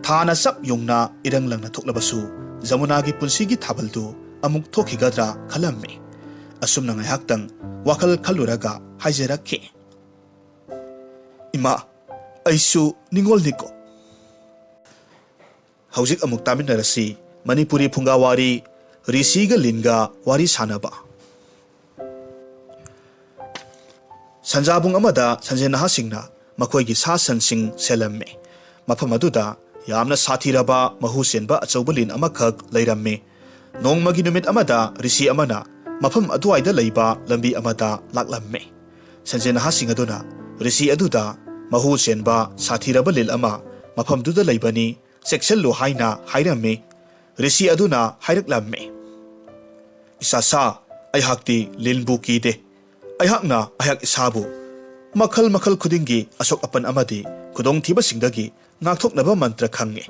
ꯊꯥꯅ ꯆꯞ ꯌꯨꯡꯅ ꯏꯔꯪ ꯂꯪꯅ ꯊꯣꯛꯂꯕꯁꯨ ꯖꯃꯨꯅꯥꯒꯤ ꯄꯨꯟꯁꯤꯒꯤ ꯊꯥꯕꯜꯗꯨ ꯑꯃꯨꯛ ꯊꯣꯛꯈꯤꯒꯗ꯭ꯔꯥ ꯈꯜꯂꯝꯃꯤ꯫ ꯑꯁꯨꯝꯅ ꯉꯥꯏꯍꯥꯛꯇꯪ ꯋꯥꯈꯜ ꯈꯜꯂꯨꯔꯒ ꯍꯥꯏꯖꯔꯛꯈꯤ, "ꯏꯃꯥ, ꯑꯩꯁꯨ ꯅꯤꯡꯉꯣꯜꯅꯤꯀꯣ?" ꯍꯧꯖꯤꯛ ꯑꯃꯨꯛ ꯇꯥꯃꯤꯟꯅꯔꯁꯤ ꯃꯅꯤꯄꯨꯔꯤ ꯐꯨꯡꯒꯥ ꯋꯥꯔꯤ ꯔꯤꯁꯤꯒ ꯂꯤꯟꯒ ꯋꯥꯔꯤ ꯁꯥꯟꯅꯕ꯫ ꯁꯟꯖꯥꯕꯨꯡ ꯑꯃꯗ ꯁꯟꯖꯦꯟ ꯅꯍꯥꯁꯤꯡꯅ ꯃꯈꯣꯏꯒꯤ ꯁꯥ ꯁꯟꯁꯤꯡ ꯁꯦꯜꯂꯝꯃꯤ꯫ ꯃꯐꯝ ꯑꯗꯨꯗ ꯌꯥꯝꯅ ꯁꯥꯊꯤꯔꯕ ꯃꯍꯨ ꯆꯦꯟꯕ ꯑꯆꯧꯕ ꯂꯤꯟ ꯑꯃꯈꯛ ꯂꯩꯔꯝꯃꯤ꯫ ꯅꯣꯡꯃꯒꯤ ꯅꯨꯃꯤꯠ ꯑꯃꯗ ꯔꯤꯁꯤ ꯑꯃꯅ ꯃꯐꯝ ꯑꯗꯨꯋꯥꯏꯗ ꯂꯩꯕ ꯂꯝꯕꯤ ꯑꯃꯗ ꯂꯥꯛꯂꯝꯃꯤ꯫ ꯁꯟꯖꯦꯟ ꯅꯍꯥꯁꯤꯡ ꯑꯗꯨꯅ ꯔꯤꯁꯤ ꯑꯗꯨꯗ "ꯃꯍꯨ ꯆꯦꯟꯕ ꯁꯥꯊꯤꯔꯕ ꯂꯤꯟ ꯑꯃ ꯃꯐꯝꯗꯨꯗ ꯂꯩꯕꯅꯤ, ꯆꯦꯛꯁꯤꯜꯂꯨ" ꯍꯥꯏꯅ ꯍꯥꯏꯔꯝꯃꯤ꯫ ꯔꯤꯁꯤ ꯑꯗꯨꯅ ꯍꯥꯏꯔꯛꯂꯝꯃꯤ, ꯏꯁꯥ ꯁꯥ, ꯑꯩꯍꯥꯛꯇꯤ ꯂꯤꯟꯕꯨ ꯀꯤꯗꯦ꯫ ꯑꯩꯍꯥꯛꯅ ꯑꯩꯍꯥꯛ ꯏꯁꯥꯕꯨ ꯃꯈꯜ ꯃꯈꯜ ꯈꯨꯗꯤꯡꯒꯤ ꯑꯁꯣꯛ ꯑꯄꯟ ꯑꯃꯗꯤ ꯈꯨꯗꯣꯡꯊꯤꯕꯁꯤꯡꯗꯒꯤ ꯉꯥꯛꯊꯣꯛꯅꯕ ꯃꯟꯇ꯭ꯔ ꯈꯪꯉꯤ꯫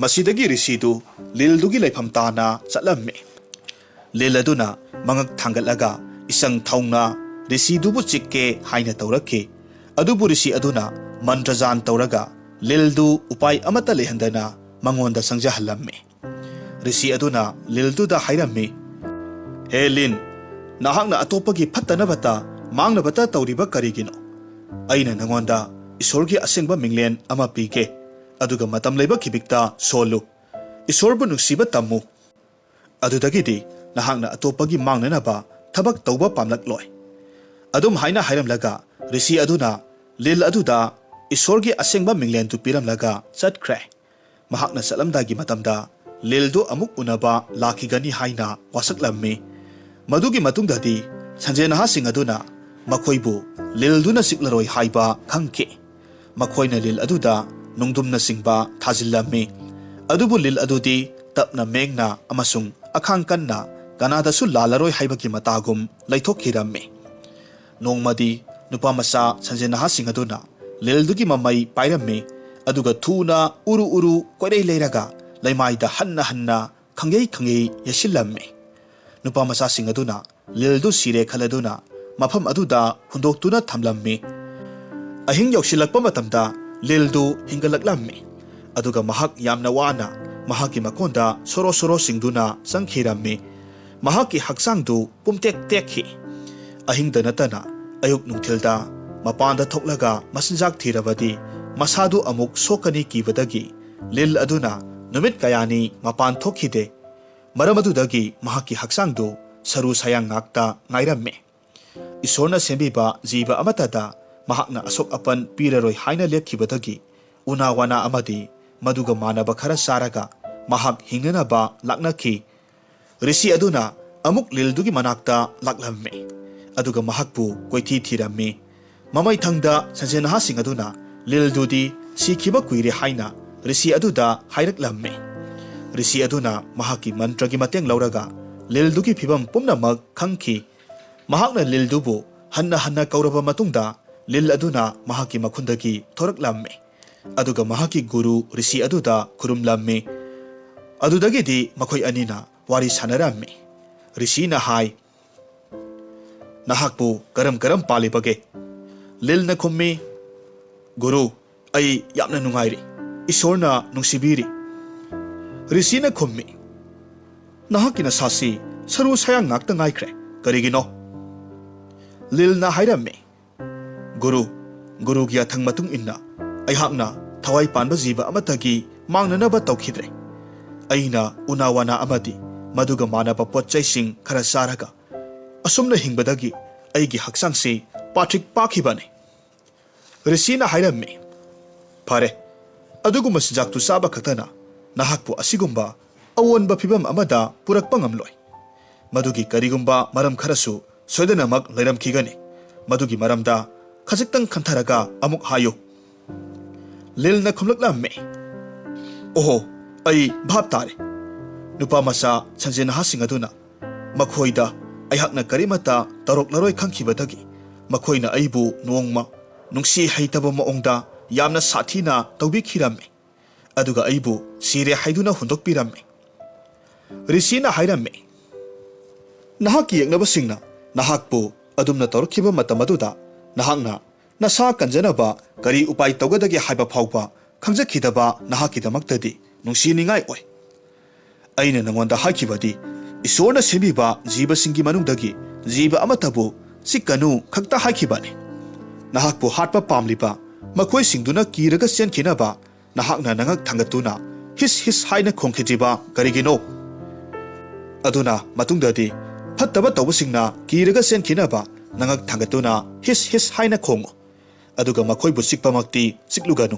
ꯃꯁꯤꯗꯒꯤ ꯔꯤꯁꯤꯗꯨ ꯂꯤꯜꯗꯨꯒꯤ ꯂꯩꯐꯝ ꯇꯥꯅ ꯆꯠꯂꯝꯃꯤ꯫ ꯂꯤꯜ ꯑꯗꯨꯅ ꯃꯉꯛ ꯊꯥꯡꯒꯠꯂꯒ ꯏꯁꯪ ꯊꯧꯅ ꯔꯤꯁꯤꯗꯨꯕꯨ ꯆꯤꯛꯀꯦ ꯍꯥꯏꯅ ꯇꯧꯔꯛꯈꯤ꯫ ꯑꯗꯨꯕꯨ ꯔꯤꯁꯤ ꯑꯗꯨꯅ ꯃꯟꯇ꯭ꯔꯖꯥꯟ ꯇꯧꯔꯒ ꯂꯤꯜꯗꯨ ꯎꯄꯥꯏ ꯑꯃꯠꯇ ꯂꯩꯍꯟꯗꯅ ꯃꯉꯣꯟꯗ ꯆꯪꯖꯍꯜꯂꯝꯃꯤ꯫ ꯔꯤꯁꯤ ꯑꯗꯨꯅ ꯂꯤꯜꯗꯨꯗ ꯍꯥꯏꯔꯝꯃꯤ, "ꯍꯦ ꯂꯤꯟ, ꯅꯍꯥꯛꯅ ꯑꯇꯣꯞꯄꯒꯤ ꯐꯠꯇꯅꯕꯇ ꯃꯥꯡꯅꯕꯇ ꯇꯧꯔꯤꯕ ꯀꯔꯤꯒꯤꯅꯣ? ꯑꯩꯅ ꯅꯉꯣꯟꯗ ꯏꯁꯣꯔꯒꯤ ꯑꯁꯦꯡꯕ ꯃꯤꯡꯂꯦꯟ ꯑꯃ ꯄꯤꯒꯦ, ꯑꯗꯨꯒ ꯃꯇꯝ ꯂꯩꯕ ꯈꯤꯕꯤꯛꯇ ꯁꯣꯜꯂꯨ꯫ ꯏꯁꯣꯔꯕꯨ ꯅꯨꯡꯁꯤꯕ ꯇꯝꯃꯨ꯫ ꯑꯗꯨꯗꯒꯤꯗꯤ ꯅꯍꯥꯛꯅ ꯑꯇꯣꯞꯄꯒꯤ ꯃꯥꯡꯅꯅꯕ ꯊꯕꯛ ꯇꯧꯕ ꯄꯥꯝꯂꯛꯂꯣꯏ"꯫ ꯑꯗꯨꯝ ꯍꯥꯏꯅ ꯍꯥꯏꯔꯝꯂꯒ ꯔꯤꯁꯤ ꯑꯗꯨꯅ ꯂꯤꯜ ꯑꯗꯨꯗ ꯏꯁꯣꯔꯒꯤ ꯑꯁꯦꯡꯕ ꯃꯤꯡꯂꯦꯟꯗꯨ ꯄꯤꯔꯝꯂꯒ ꯆꯠꯈ꯭ꯔꯦ꯫ ꯃꯍꯥꯛꯅ ꯆꯠꯂꯝꯗꯥꯏꯒꯤ ꯃꯇꯝꯗ ꯂꯤꯜꯗꯨ ꯑꯃꯨꯛ ꯎꯅꯕ ꯂꯥꯛꯈꯤꯒꯅꯤ ꯍꯥꯏꯅ ꯋꯥꯁꯛꯂꯝꯃꯤ꯫ ꯃꯗꯨꯒꯤ ꯃꯇꯨꯡꯗꯗꯤ ꯁꯟꯖꯦꯟꯅꯍꯥꯁꯤꯡ ꯑꯗꯨꯅ ꯃꯈꯣꯏꯕꯨ ꯂꯤꯜꯗꯨꯅ ꯆꯤꯛꯂꯔꯣꯏ ꯍꯥꯏꯕ ꯈꯪꯈꯤ꯫ ꯃꯈꯣꯏꯅ ꯂꯤꯜ ꯑꯗꯨꯗ ꯅꯨꯡꯗꯨꯝꯅꯆꯤꯡꯕ ꯊꯥꯖꯤꯜꯂꯝꯃꯤ꯫ ꯑꯗꯨꯕꯨ ꯂꯤꯜ ꯑꯗꯨꯗꯤ ꯇꯞꯅ ꯃꯦꯡꯅ ꯑꯃꯁꯨꯡ ꯑꯈꯥꯡ ꯀꯟꯅ ꯀꯅꯥꯗꯁꯨ ꯂꯥꯜꯂꯔꯣꯏ ꯍꯥꯏꯕꯒꯤ ꯃꯇꯥꯒꯨꯝ ꯂꯩꯊꯣꯛꯈꯤꯔꯝꯃꯤ꯫ ꯅꯣꯡꯃꯗꯤ ꯅꯨꯄꯥ ꯃꯆꯥ ꯁꯟꯖꯦꯟꯅꯍꯥꯁꯤꯡ ꯑꯗꯨꯅ ꯂꯤꯜꯗꯨꯒꯤ ꯃꯃꯩ ꯄꯥꯏꯔꯝꯃꯤ, ꯑꯗꯨꯒ ꯊꯨꯅ ꯎꯔꯨ ꯎꯔꯨ ꯀꯣꯏꯔꯩ ꯂꯩꯔꯒ ꯂꯩꯃꯥꯏꯗ ꯍꯟꯅ ꯍꯟꯅ ꯈꯪꯒꯩ ꯈꯪꯒꯩ ꯌꯩꯁꯤꯜꯂꯝꯃꯤ꯫ ꯅꯨꯄꯥ ꯃꯆꯥꯁꯤꯡ ꯑꯗꯨꯅ ꯂꯤꯜꯗꯨ ꯁꯤꯔꯦ ꯈꯜꯂꯗꯨꯅ ꯃꯐꯝ ꯑꯗꯨꯗ ꯍꯨꯟꯗꯣꯛꯇꯨꯅ ꯊꯝꯂꯝꯃꯤ꯫ ꯑꯍꯤꯡ ꯌꯧꯁꯤꯜꯂꯛꯄ ꯃꯇꯝꯗ ꯂꯤꯜꯗꯨ ꯍꯤꯡꯒꯠꯂꯛꯂꯝꯃꯤ, ꯑꯗꯨꯒ ꯃꯍꯥꯛ ꯌꯥꯝꯅ ꯋꯥꯅ ꯃꯍꯥꯛꯀꯤ ꯃꯀꯣꯟꯗ ꯁꯣꯔꯣ ꯁꯣꯔꯣ ꯁꯤꯡꯗꯨꯅ ꯆꯪꯈꯤꯔꯝꯃꯤ꯫ ꯃꯍꯥꯛꯀꯤ ꯍꯛꯆꯥꯡꯗꯨ ꯄꯨꯝꯇꯦꯛ ꯇꯦꯛꯈꯤ꯫ ꯑꯍꯤꯡꯗ ꯅꯠꯇꯅ ꯑꯌꯨꯛ ꯅꯨꯡꯊꯤꯜꯗ ꯃꯄꯥꯟꯗ ꯊꯣꯛꯂꯒ ꯃꯆꯤꯟꯖꯥꯛ ꯊꯤꯔꯕꯗꯤ ꯃꯁꯥꯗꯨ ꯑꯃꯨꯛ ꯁꯣꯛꯀꯅꯤ ꯀꯤꯕꯗꯒꯤ ꯂꯤꯜ ꯑꯗꯨꯅ ꯅꯨꯃꯤꯠ ꯀꯌꯥꯅꯤ ꯃꯄꯥꯟ ꯊꯣꯛꯈꯤꯗꯦ꯫ ꯃꯔꯝ ꯑꯗꯨꯗꯒꯤ ꯃꯍꯥꯛꯀꯤ ꯍꯛꯆꯥꯡꯗꯨ ꯁꯔꯨ ꯁꯌꯥꯡ ꯉꯥꯛꯇ ꯉꯥꯏꯔꯝꯃꯤ꯫ ꯏꯁꯣꯔꯅ ꯁꯦꯝꯕꯤꯕ ꯖꯤꯕ ꯑꯃꯠꯇꯗ ꯃꯍꯥꯛꯅ ꯑꯁꯣꯛ ꯑꯄꯟ ꯄꯤꯔꯔꯣꯏ ꯍꯥꯏꯅ ꯂꯦꯞꯈꯤꯕꯗꯒꯤ ꯎꯅꯥ ꯋꯥꯅꯥ ꯑꯃꯗꯤ ꯃꯗꯨꯒ ꯃꯥꯟꯅꯕ ꯈꯔ ꯆꯥꯔꯒ ꯃꯍꯥꯛ ꯍꯤꯡꯅꯅꯕ ꯂꯥꯛꯅꯈꯤ꯫ ꯔꯤꯁꯤ ꯑꯗꯨꯅ ꯑꯃꯨꯛ ꯂꯤꯜꯗꯨꯒꯤ ꯃꯅꯥꯛꯇ ꯂꯥꯛꯂꯝꯃꯤ, ꯑꯗꯨꯒ ꯃꯍꯥꯛꯄꯨ ꯀꯣꯏꯊꯤ ꯊꯤꯔꯝꯃꯤ꯫ ꯃꯃꯩꯊꯪꯗ ꯁꯟꯖꯦꯟꯅꯍꯥꯁꯤꯡ ꯑꯗꯨꯅ ꯂꯤꯜꯗꯨꯗꯤ ꯁꯤꯈꯤꯕ ꯀꯨꯏꯔꯦ ꯍꯥꯏꯅ ꯔꯤꯁꯤ ꯑꯗꯨꯗ ꯍꯥꯏꯔꯛꯂꯝꯃꯤ꯫ ꯔꯤꯁꯤ ꯑꯗꯨꯅ ꯃꯍꯥꯛꯀꯤ ꯃꯟꯇ꯭ꯔꯒꯤ ꯃꯇꯦꯡ ꯂꯧꯔꯒ ꯂꯤꯜꯗꯨꯒꯤ ꯐꯤꯚꯝ ꯄꯨꯝꯅꯃꯛ ꯈꯪꯈꯤ꯫ ꯃꯍꯥꯛꯅ ꯂꯤꯜꯗꯨꯕꯨ ꯍꯟꯅ ꯍꯟꯅ ꯀꯧꯔꯕ ꯃꯇꯨꯡꯗ, ꯂꯤꯜ ꯑꯗꯨꯅ ꯃꯍꯥꯛꯀꯤ ꯃꯈꯨꯟꯗꯒꯤ ꯊꯣꯔꯛꯂꯝꯃꯤ꯫ ꯑꯗꯨꯒ ꯃꯍꯥꯛꯀꯤ ꯒꯨꯔꯨ ꯔꯤꯁꯤ ꯑꯗꯨꯗ ꯈꯨꯔꯨꯝꯂꯝꯃꯤ꯫ ꯑꯗꯨꯗꯒꯤꯗꯤ ꯃꯈꯣꯏ ꯑꯅꯤꯅ ꯋꯥꯔꯤ ꯁꯥꯟꯅꯔꯝꯃꯤ꯫ ꯔꯤꯁꯤꯅ ꯍꯥꯏ, "ꯅꯍꯥꯛꯄꯨ ꯀꯔꯝ ꯀꯔꯝ ꯄꯥꯜꯂꯤꯕꯒꯦ?" ꯂꯤꯜꯅ ꯈꯨꯝꯃꯤ, "ꯒꯨꯔꯨ, ꯑꯩ ꯌꯥꯝꯅ ꯅꯨꯡꯉꯥꯏꯔꯤ꯫ ꯏꯁꯣꯔꯅ ꯅꯨꯡꯁꯤꯕꯤꯔꯤ꯫" ꯔꯤꯁꯤꯅ ꯈꯨꯝꯃꯤ, "ꯅꯍꯥꯛꯀꯤ ꯅꯁꯥꯁꯤ ꯁꯔꯨ ꯁꯌꯥꯡ ꯉꯥꯛꯇ ꯉꯥꯏꯈ꯭ꯔꯦ꯫ ꯀꯔꯤꯒꯤꯅꯣ?" ꯂꯤꯜꯅ ꯍꯥꯏꯔꯝꯃꯤ, "ꯒꯨꯔꯨ, ꯒꯨꯔꯨꯒꯤ ꯌꯥꯊꯪ ꯃꯇꯨꯡ ꯏꯟꯅ ꯑꯩꯍꯥꯛꯅ ꯊꯋꯥꯏ ꯄꯥꯟꯕ ꯖꯤꯕ ꯑꯃꯠꯇꯒꯤ ꯃꯥꯡꯅꯅꯕ ꯇꯧꯈꯤꯗ꯭ꯔꯦ꯫ ꯑꯩꯅ ꯎꯅꯥ ꯋꯥꯅꯥ ꯑꯃꯗꯤ ꯃꯗꯨꯒ ꯃꯥꯟꯅꯕ ꯄꯣꯠ ꯆꯩꯁꯤꯡ ꯈꯔ ꯆꯥꯔꯒ ꯑꯁꯨꯝꯅ ꯍꯤꯡꯕꯗꯒꯤ ꯑꯩꯒꯤ ꯍꯛꯆꯥꯡꯁꯤ ꯄꯥꯇ꯭ꯔꯤꯛ ꯄꯥꯈꯤꯕꯅꯤ꯫" ꯔꯤꯁꯤꯅ ꯍꯥꯏꯔꯝꯃꯤ, "ꯐꯔꯦ, ꯑꯗꯨꯒꯨꯝꯕ ꯆꯤꯟꯖꯥꯛꯇꯨ ꯆꯥꯕ ꯈꯛꯇꯅ ꯅꯍꯥꯛꯄꯨ ꯑꯁꯤꯒꯨꯝꯕ ꯑꯑꯣꯟꯕ ꯐꯤꯚꯝ ꯑꯃꯗ ꯄꯨꯔꯛꯄ ꯉꯝꯂꯣꯏ꯫ ꯃꯗꯨꯒꯤ ꯀꯔꯤꯒꯨꯝꯕ ꯃꯔꯝ ꯈꯔꯁꯨ ꯁꯣꯏꯗꯅꯃꯛ ꯂꯩꯔꯝꯈꯤꯒꯅꯤ꯫ ꯃꯗꯨꯒꯤ ꯃꯔꯝꯗ ꯈꯖꯤꯛꯇꯪ ꯈꯟꯊꯔꯒ ꯑꯃꯨꯛ ꯍꯥꯏꯌꯨ꯫" ꯂꯤꯜꯅ ꯈꯨꯝꯂꯛꯂꯝꯃꯤ, "ꯑꯣꯍꯣ, ꯑꯩ ꯚꯥꯞ ꯇꯥꯔꯦ꯫ ꯅꯨꯄꯥ ꯃꯆꯥ ꯁꯟꯖꯦꯟ ꯅꯍꯥꯁꯤꯡ ꯑꯗꯨꯅ ꯃꯈꯣꯏꯗ ꯑꯩꯍꯥꯛꯅ ꯀꯔꯤꯃꯠꯇ ꯇꯧꯔꯛꯂꯔꯣꯏ ꯈꯪꯈꯤꯕꯗꯒꯤ ꯃꯈꯣꯏꯅ ꯑꯩꯕꯨ ꯅꯣꯡꯃ ꯅꯨꯡꯁꯤ ꯍꯩꯇꯕ ꯃꯑꯣꯡꯗ ꯌꯥꯝꯅ ꯁꯥꯊꯤꯅ ꯇꯧꯕꯤꯈꯤꯔꯝꯃꯤ꯫ ꯑꯗꯨꯒ ꯑꯩꯕꯨ ꯁꯤꯔꯦ ꯍꯥꯏꯗꯨꯅ ꯍꯨꯟꯗꯣꯛꯄꯤꯔꯝꯃꯤ꯫" ꯔꯤꯁꯤꯅ ꯍꯥꯏꯔꯝꯃꯤ, "ꯅꯍꯥꯛꯀꯤ ꯌꯦꯛꯅꯕꯁꯤꯡꯅ ꯅꯍꯥꯛꯄꯨ ꯑꯗꯨꯝꯅ ꯇꯧꯔꯛꯈꯤꯕ ꯃꯇꯝ ꯑꯗꯨꯗ ꯅꯍꯥꯛꯅ ꯅꯁꯥ ꯀꯟꯖꯅꯕ ꯀꯔꯤ ꯎꯄꯥꯏ ꯇꯧꯒꯗꯒꯦ ꯍꯥꯏꯕ ꯐꯥꯎꯕ ꯈꯪꯖꯈꯤꯗꯕ ꯅꯍꯥꯛꯀꯤꯗꯃꯛꯇꯗꯤ ꯅꯨꯡꯁꯤꯅꯤꯡꯉꯥꯏ ꯑꯣꯏ꯫ ꯑꯩꯅ ꯅꯉꯣꯟꯗ ꯍꯥꯏꯈꯤꯕꯗꯤ ꯏꯁꯣꯔꯅ ꯁꯦꯝꯕꯤꯕ ꯖꯤꯕꯁꯤꯡꯒꯤ ꯃꯅꯨꯡꯗꯒꯤ ꯖꯤꯕ ꯑꯃꯠꯇꯕꯨ ꯆꯤꯛꯀꯅꯨ ꯈꯛꯇ ꯍꯥꯏꯈꯤꯕꯅꯤ꯫ ꯅꯍꯥꯛꯄꯨ ꯍꯥꯠꯄ ꯄꯥꯝꯂꯤꯕ ꯃꯈꯣꯏꯁꯤꯡꯗꯨꯅ ꯀꯤꯔꯒ ꯆꯦꯟꯈꯤꯅꯕ ꯅꯍꯥꯛꯅ ꯅꯉꯛ ꯊꯥꯡꯒꯠꯇꯨꯅ ꯍꯤꯁ ꯍꯤꯁ ꯍꯥꯏꯅ ꯈꯣꯡꯈꯤꯗ꯭ꯔꯤꯕ ꯀꯔꯤꯒꯤꯅꯣ? ꯑꯗꯨꯅ ꯃꯇꯨꯡꯗꯗꯤ ꯐꯠꯇꯕ ꯇꯧꯕꯁꯤꯡꯅ ꯀꯤꯔꯒ ꯆꯦꯟꯈꯤꯅꯕ ꯅꯉꯛ ꯊꯥꯡꯒꯠꯇꯨꯅ ꯍꯤꯁ ꯍꯤꯁ ꯍꯥꯏꯅ ꯈꯣꯡꯉꯨ꯫ ꯑꯗꯨꯒ ꯃꯈꯣꯏꯕꯨ ꯆꯤꯛꯄꯃꯛꯇꯤ ꯆꯤꯛꯂꯨꯒꯅꯨ꯫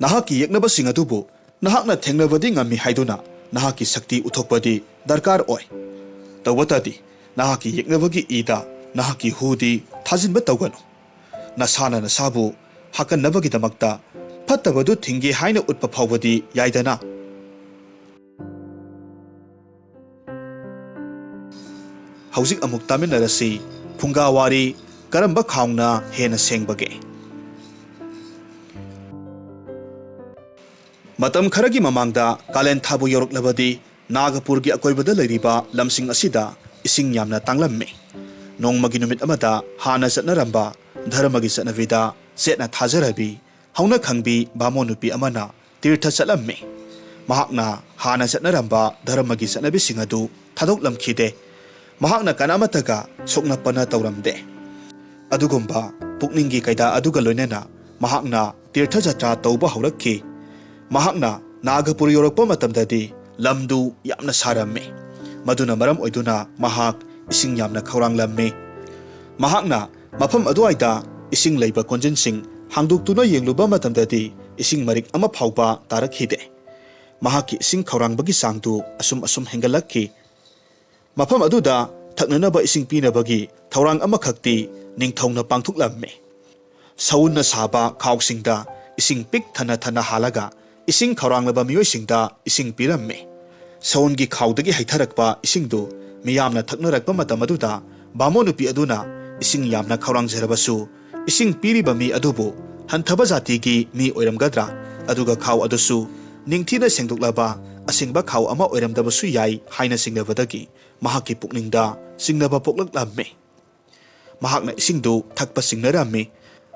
ꯅꯍꯥꯛꯀꯤ ꯌꯦꯛꯅꯕꯁꯤꯡ ꯑꯗꯨꯕꯨ ꯅꯍꯥꯛꯅ ꯊꯦꯡꯅꯕꯗꯤ ꯉꯝꯃꯤ ꯍꯥꯏꯗꯨꯅ ꯅꯍꯥꯛꯀꯤ ꯁꯛꯇꯤ ꯎꯠꯊꯣꯛꯄꯗꯤ ꯗꯔꯀꯥꯔ ꯑꯣꯏ꯫ ꯇꯧꯕꯇꯗꯤ ꯅꯍꯥꯛꯀꯤ ꯌꯦꯛꯅꯕꯒꯤ ꯏꯗ ꯅꯍꯥꯛꯀꯤ ꯍꯨꯗꯤ ꯊꯥꯖꯤꯟꯕ ꯇꯧꯒꯅꯨ꯫ ꯅꯁꯥꯅ ꯅꯁꯥꯕꯨ ꯍꯥꯀꯟꯅꯕꯒꯤꯗꯃꯛꯇ ꯐꯠꯇꯕꯗꯨ ꯊꯤꯡꯒꯦ ꯍꯥꯏꯅ ꯎꯠꯄ ꯐꯥꯎꯕꯗꯤ ꯌꯥꯏꯗꯅ꯫ ꯍꯧꯖꯤꯛ ꯑꯃꯨꯛ ꯇꯥꯃꯤꯟꯅꯔꯁꯤ, ꯐꯨꯡꯒꯥ ꯋꯥꯔꯤ ꯀꯔꯝꯕ ꯈꯥꯎꯅ ꯍꯦꯟꯅ ꯁꯦꯡꯕꯒꯦ? ꯃꯇꯝ ꯈꯔꯒꯤ ꯃꯃꯥꯡꯗ ꯀꯥꯂꯦꯟ ꯊꯥꯕꯨ ꯌꯧꯔꯛꯂꯕꯗꯤ ꯅꯥꯒꯄꯨꯔꯒꯤ ꯑꯀꯣꯏꯕꯗ ꯂꯩꯔꯤꯕ ꯂꯝꯁꯤꯡ ꯑꯁꯤꯗ ꯏꯁꯤꯡ ꯌꯥꯝꯅ ꯇꯥꯡꯂꯝꯃꯤ꯫ ꯅꯣꯡꯃꯒꯤ ꯅꯨꯃꯤꯠ ꯑꯃꯗ ꯍꯥꯟꯅ ꯆꯠꯅꯔꯝꯕ ꯙꯔꯃꯒꯤ ꯆꯠꯅꯕꯤꯗ ꯆꯦꯠꯅ ꯊꯥꯖꯔꯕꯤ ꯍꯧꯅ ꯈꯪꯕꯤ ꯕꯥꯃꯣꯟ ꯅꯨꯄꯤ ꯑꯃꯅ ꯇꯤꯔꯊ ꯆꯠꯂꯝꯃꯤ꯫ ꯃꯍꯥꯛꯅ ꯍꯥꯟꯅ ꯆꯠꯅꯔꯝꯕ ꯙꯔꯃꯒꯤ ꯆꯠꯅꯕꯤꯁꯤꯡ ꯑꯗꯨ ꯊꯥꯗꯣꯛꯂꯝꯈꯤꯗꯦ꯫ ꯃꯍꯥꯛꯅ ꯀꯅꯥꯃꯠꯇꯒ ꯁꯣꯛꯅ ꯄꯅ ꯇꯧꯔꯝꯗꯦ꯫ ꯑꯗꯨꯒꯨꯝꯕ ꯄꯨꯛꯅꯤꯡꯒꯤ ꯀꯩꯗꯥ ꯑꯗꯨꯒ ꯂꯣꯏꯅꯅ ꯃꯍꯥꯛꯅ ꯇꯤꯔꯊ ꯖꯇ꯭ꯔꯥ ꯇꯧꯕ ꯍꯧꯔꯛꯈꯤ꯫ ꯃꯍꯥꯛꯅ ꯅꯥꯒꯄꯨꯔ ꯌꯧꯔꯛꯄ ꯃꯇꯝꯗꯗꯤ ꯂꯝꯗꯨ ꯌꯥꯝꯅ ꯁꯥꯔꯝꯃꯤ꯫ ꯃꯗꯨꯅ ꯃꯔꯝ ꯑꯣꯏꯗꯨꯅ ꯃꯍꯥꯛ ꯏꯁꯤꯡ ꯌꯥꯝꯅ ꯈꯧꯔꯥꯡꯂꯝꯃꯤ꯫ ꯃꯍꯥꯛꯅ ꯃꯐꯝ ꯑꯗꯨꯋꯥꯏꯗ ꯏꯁꯤꯡ ꯂꯩꯕ ꯀꯣꯟꯖꯤꯟꯁꯤꯡ ꯍꯥꯡꯗꯣꯛꯇꯨꯅ ꯌꯦꯡꯂꯨꯕ ꯃꯇꯝꯗꯗꯤ ꯏꯁꯤꯡ ꯃꯔꯤꯛ ꯑꯃ ꯐꯥꯎꯕ ꯇꯥꯔꯛꯈꯤꯗꯦ꯫ ꯃꯍꯥꯛꯀꯤ ꯏꯁꯤꯡ ꯈꯧꯔꯥꯡꯕꯒꯤ ꯆꯥꯡꯗꯨ ꯑꯁꯨꯝ ꯑꯁꯨꯝ ꯍꯦꯟꯒꯠꯂꯛꯈꯤ꯫ ꯃꯐꯝ ꯑꯗꯨꯗ ꯊꯛꯅꯅꯕ ꯏꯁꯤꯡ ꯄꯤꯅꯕꯒꯤ ꯊꯧꯔꯥꯡ ꯑꯃꯈꯛꯇꯤ ꯅꯤꯡꯊꯧꯅ ꯄꯥꯡꯊꯣꯛꯂꯝꯃꯤ꯫ ꯁꯎꯟꯅ ꯁꯥꯕ ꯈꯥꯎꯁꯤꯡꯗ ꯏꯁꯤꯡ ꯄꯤꯛ ꯊꯟꯅ ꯊꯟꯅ ꯍꯥꯜꯂꯒ ꯏꯁꯤꯡ ꯈꯧꯔꯥꯡꯂꯕ ꯃꯤꯑꯣꯏꯁꯤꯡꯗ ꯏꯁꯤꯡ ꯄꯤꯔꯝꯃꯤ꯫ ꯁꯎꯟꯒꯤ ꯈꯥꯎꯗꯒꯤ ꯍꯩꯊꯔꯛꯄ ꯏꯁꯤꯡꯗꯨ ꯃꯤꯌꯥꯝꯅ ꯊꯛꯅꯔꯛꯄ ꯃꯇꯝ ꯑꯗꯨꯗ ꯕꯥꯃꯣꯟ ꯅꯨꯄꯤ ꯑꯗꯨꯅ ꯏꯁꯤꯡ ꯌꯥꯝꯅ ꯈꯧꯔꯥꯡꯖꯔꯕꯁꯨ ꯏꯁꯤꯡ ꯄꯤꯔꯤꯕ ꯃꯤ ꯑꯗꯨꯕꯨ ꯍꯟꯊꯕ ꯖꯥꯇꯤꯒꯤ ꯃꯤ ꯑꯣꯏꯔꯝꯒꯗ꯭ꯔꯥ? ꯑꯗꯨꯒ ꯈꯥꯎ ꯑꯗꯨꯁꯨ ꯅꯤꯡꯊꯤꯅ ꯁꯦꯡꯗꯣꯛꯂꯕ ꯑꯁꯦꯡꯕ ꯈꯥꯎ ꯑꯃ ꯑꯣꯏꯔꯝꯗꯕꯁꯨ ꯌꯥꯏ ꯍꯥꯏꯅ ꯆꯤꯡꯅꯕꯗꯒꯤ ꯃꯍꯥꯛꯀꯤ ꯄꯨꯛꯅꯤꯡꯗ ꯆꯤꯡꯅꯕ ꯄꯣꯛꯂꯛꯂꯝꯃꯤ꯫ ꯃꯍꯥꯛꯅ ꯏꯁꯤꯡꯗꯨ ꯊꯛꯄ ꯆꯤꯡꯅꯔꯝꯃꯤ꯫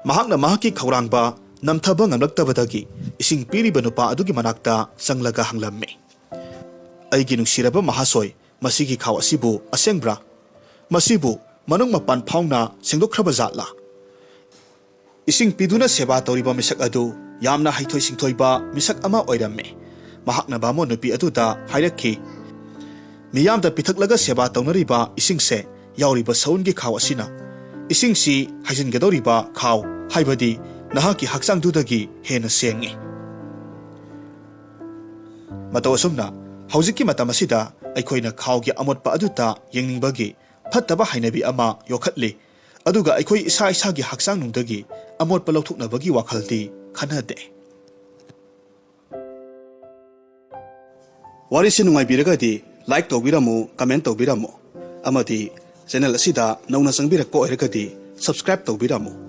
ꯃꯍꯥꯛꯅ ꯃꯍꯥꯛꯀꯤ ꯈꯧꯔꯥꯡꯕ ꯅꯝꯊꯕ ꯉꯝꯂꯛꯇꯕꯗꯒꯤ ꯏꯁꯤꯡ ꯄꯤꯔꯤꯕ ꯅꯨꯄꯥ ꯑꯗꯨꯒꯤ ꯃꯅꯥꯛꯇ ꯆꯪꯂꯒ ꯍꯪꯂꯝꯃꯤ, "ꯑꯩꯒꯤ ꯅꯨꯡꯁꯤꯔꯕ ꯃꯍꯥꯁꯣꯏ, ꯃꯁꯤꯒꯤ ꯈꯥꯎ ꯑꯁꯤꯕꯨ ꯑꯁꯦꯡꯕ꯭ꯔꯥ? ꯃꯁꯤꯕꯨ ꯃꯅꯨꯡ ꯃꯄꯥꯟ ꯐꯥꯎꯅ ꯁꯦꯡꯗꯣꯛꯈ꯭ꯔꯕ ꯖꯥꯠꯂꯥ?" ꯏꯁꯤꯡ ꯄꯤꯗꯨꯅ ꯁꯦꯕꯥ ꯇꯧꯔꯤꯕ ꯃꯤꯁꯛ ꯑꯗꯨ ꯌꯥꯝꯅ ꯍꯩꯊꯣꯏ ꯁꯤꯡꯊꯣꯏꯕ ꯃꯤꯁꯛ ꯑꯃ ꯑꯣꯏꯔꯝꯃꯤ꯫ ꯃꯍꯥꯛꯅ ꯕꯥꯃꯣꯟ ꯅꯨꯄꯤ ꯑꯗꯨꯗ ꯍꯥꯏꯔꯛꯈꯤ, "ꯃꯤꯌꯥꯝꯗ ꯄꯤꯊꯛꯂꯒ ꯁꯦꯕꯥ ꯇꯧꯅꯔꯤꯕ ꯏꯁꯤꯡꯁꯦ ꯌꯥꯎꯔꯤꯕ ꯁꯎꯟꯒꯤ ꯈꯥꯎ ꯑꯁꯤꯅ ꯏꯁꯤꯡꯁꯤ ꯍꯩꯖꯤꯟꯒꯗꯧꯔꯤꯕ ꯈꯥꯎ, ꯍꯥꯏꯕꯗꯤ ꯅꯍꯥꯛꯀꯤ ꯍꯛꯆꯥꯡꯗꯨꯗꯒꯤ ꯍꯦꯟꯅ ꯁꯦꯡꯉꯤ꯫" ꯃꯇꯧ ꯑꯁꯨꯝꯅ ꯍꯧꯖꯤꯛꯀꯤ ꯃꯇꯝ ꯑꯁꯤꯗ ꯑꯩꯈꯣꯏꯅ ꯈꯥꯎꯒꯤ ꯑꯃꯣꯠꯄ ꯑꯗꯨꯇ ꯌꯦꯡꯅꯤꯡꯕꯒꯤ ꯐꯠꯇꯕ ꯍꯩꯅꯕꯤ ꯑꯃ ꯌꯣꯛꯈꯠꯂꯤ, ꯑꯗꯨꯒ ꯑꯩꯈꯣꯏ ꯏꯁꯥ ꯏꯁꯥꯒꯤ ꯍꯛꯆꯥꯡ ꯅꯨꯡꯗꯒꯤ ꯑꯃꯣꯠꯄ ꯂꯧꯊꯣꯛꯅꯕꯒꯤ ꯋꯥꯈꯜꯗꯤ ꯈꯟꯅꯗꯦ꯫ ꯋꯥꯔꯤꯁꯤ ꯅꯨꯡꯉꯥꯏꯕꯤꯔꯒꯗꯤ like ꯇꯧꯕꯤꯔꯝꯃꯨ, comment ꯇꯧꯕꯤꯔꯝꯃꯨ꯫ ꯑꯃꯗꯤ channel ꯑꯁꯤꯗ ꯅꯧꯅ ꯆꯪꯕꯤꯔꯛꯄ ꯑꯣꯏꯔꯒꯗꯤ subscribe ꯇꯧꯕꯤꯔꯝꯃꯨ꯫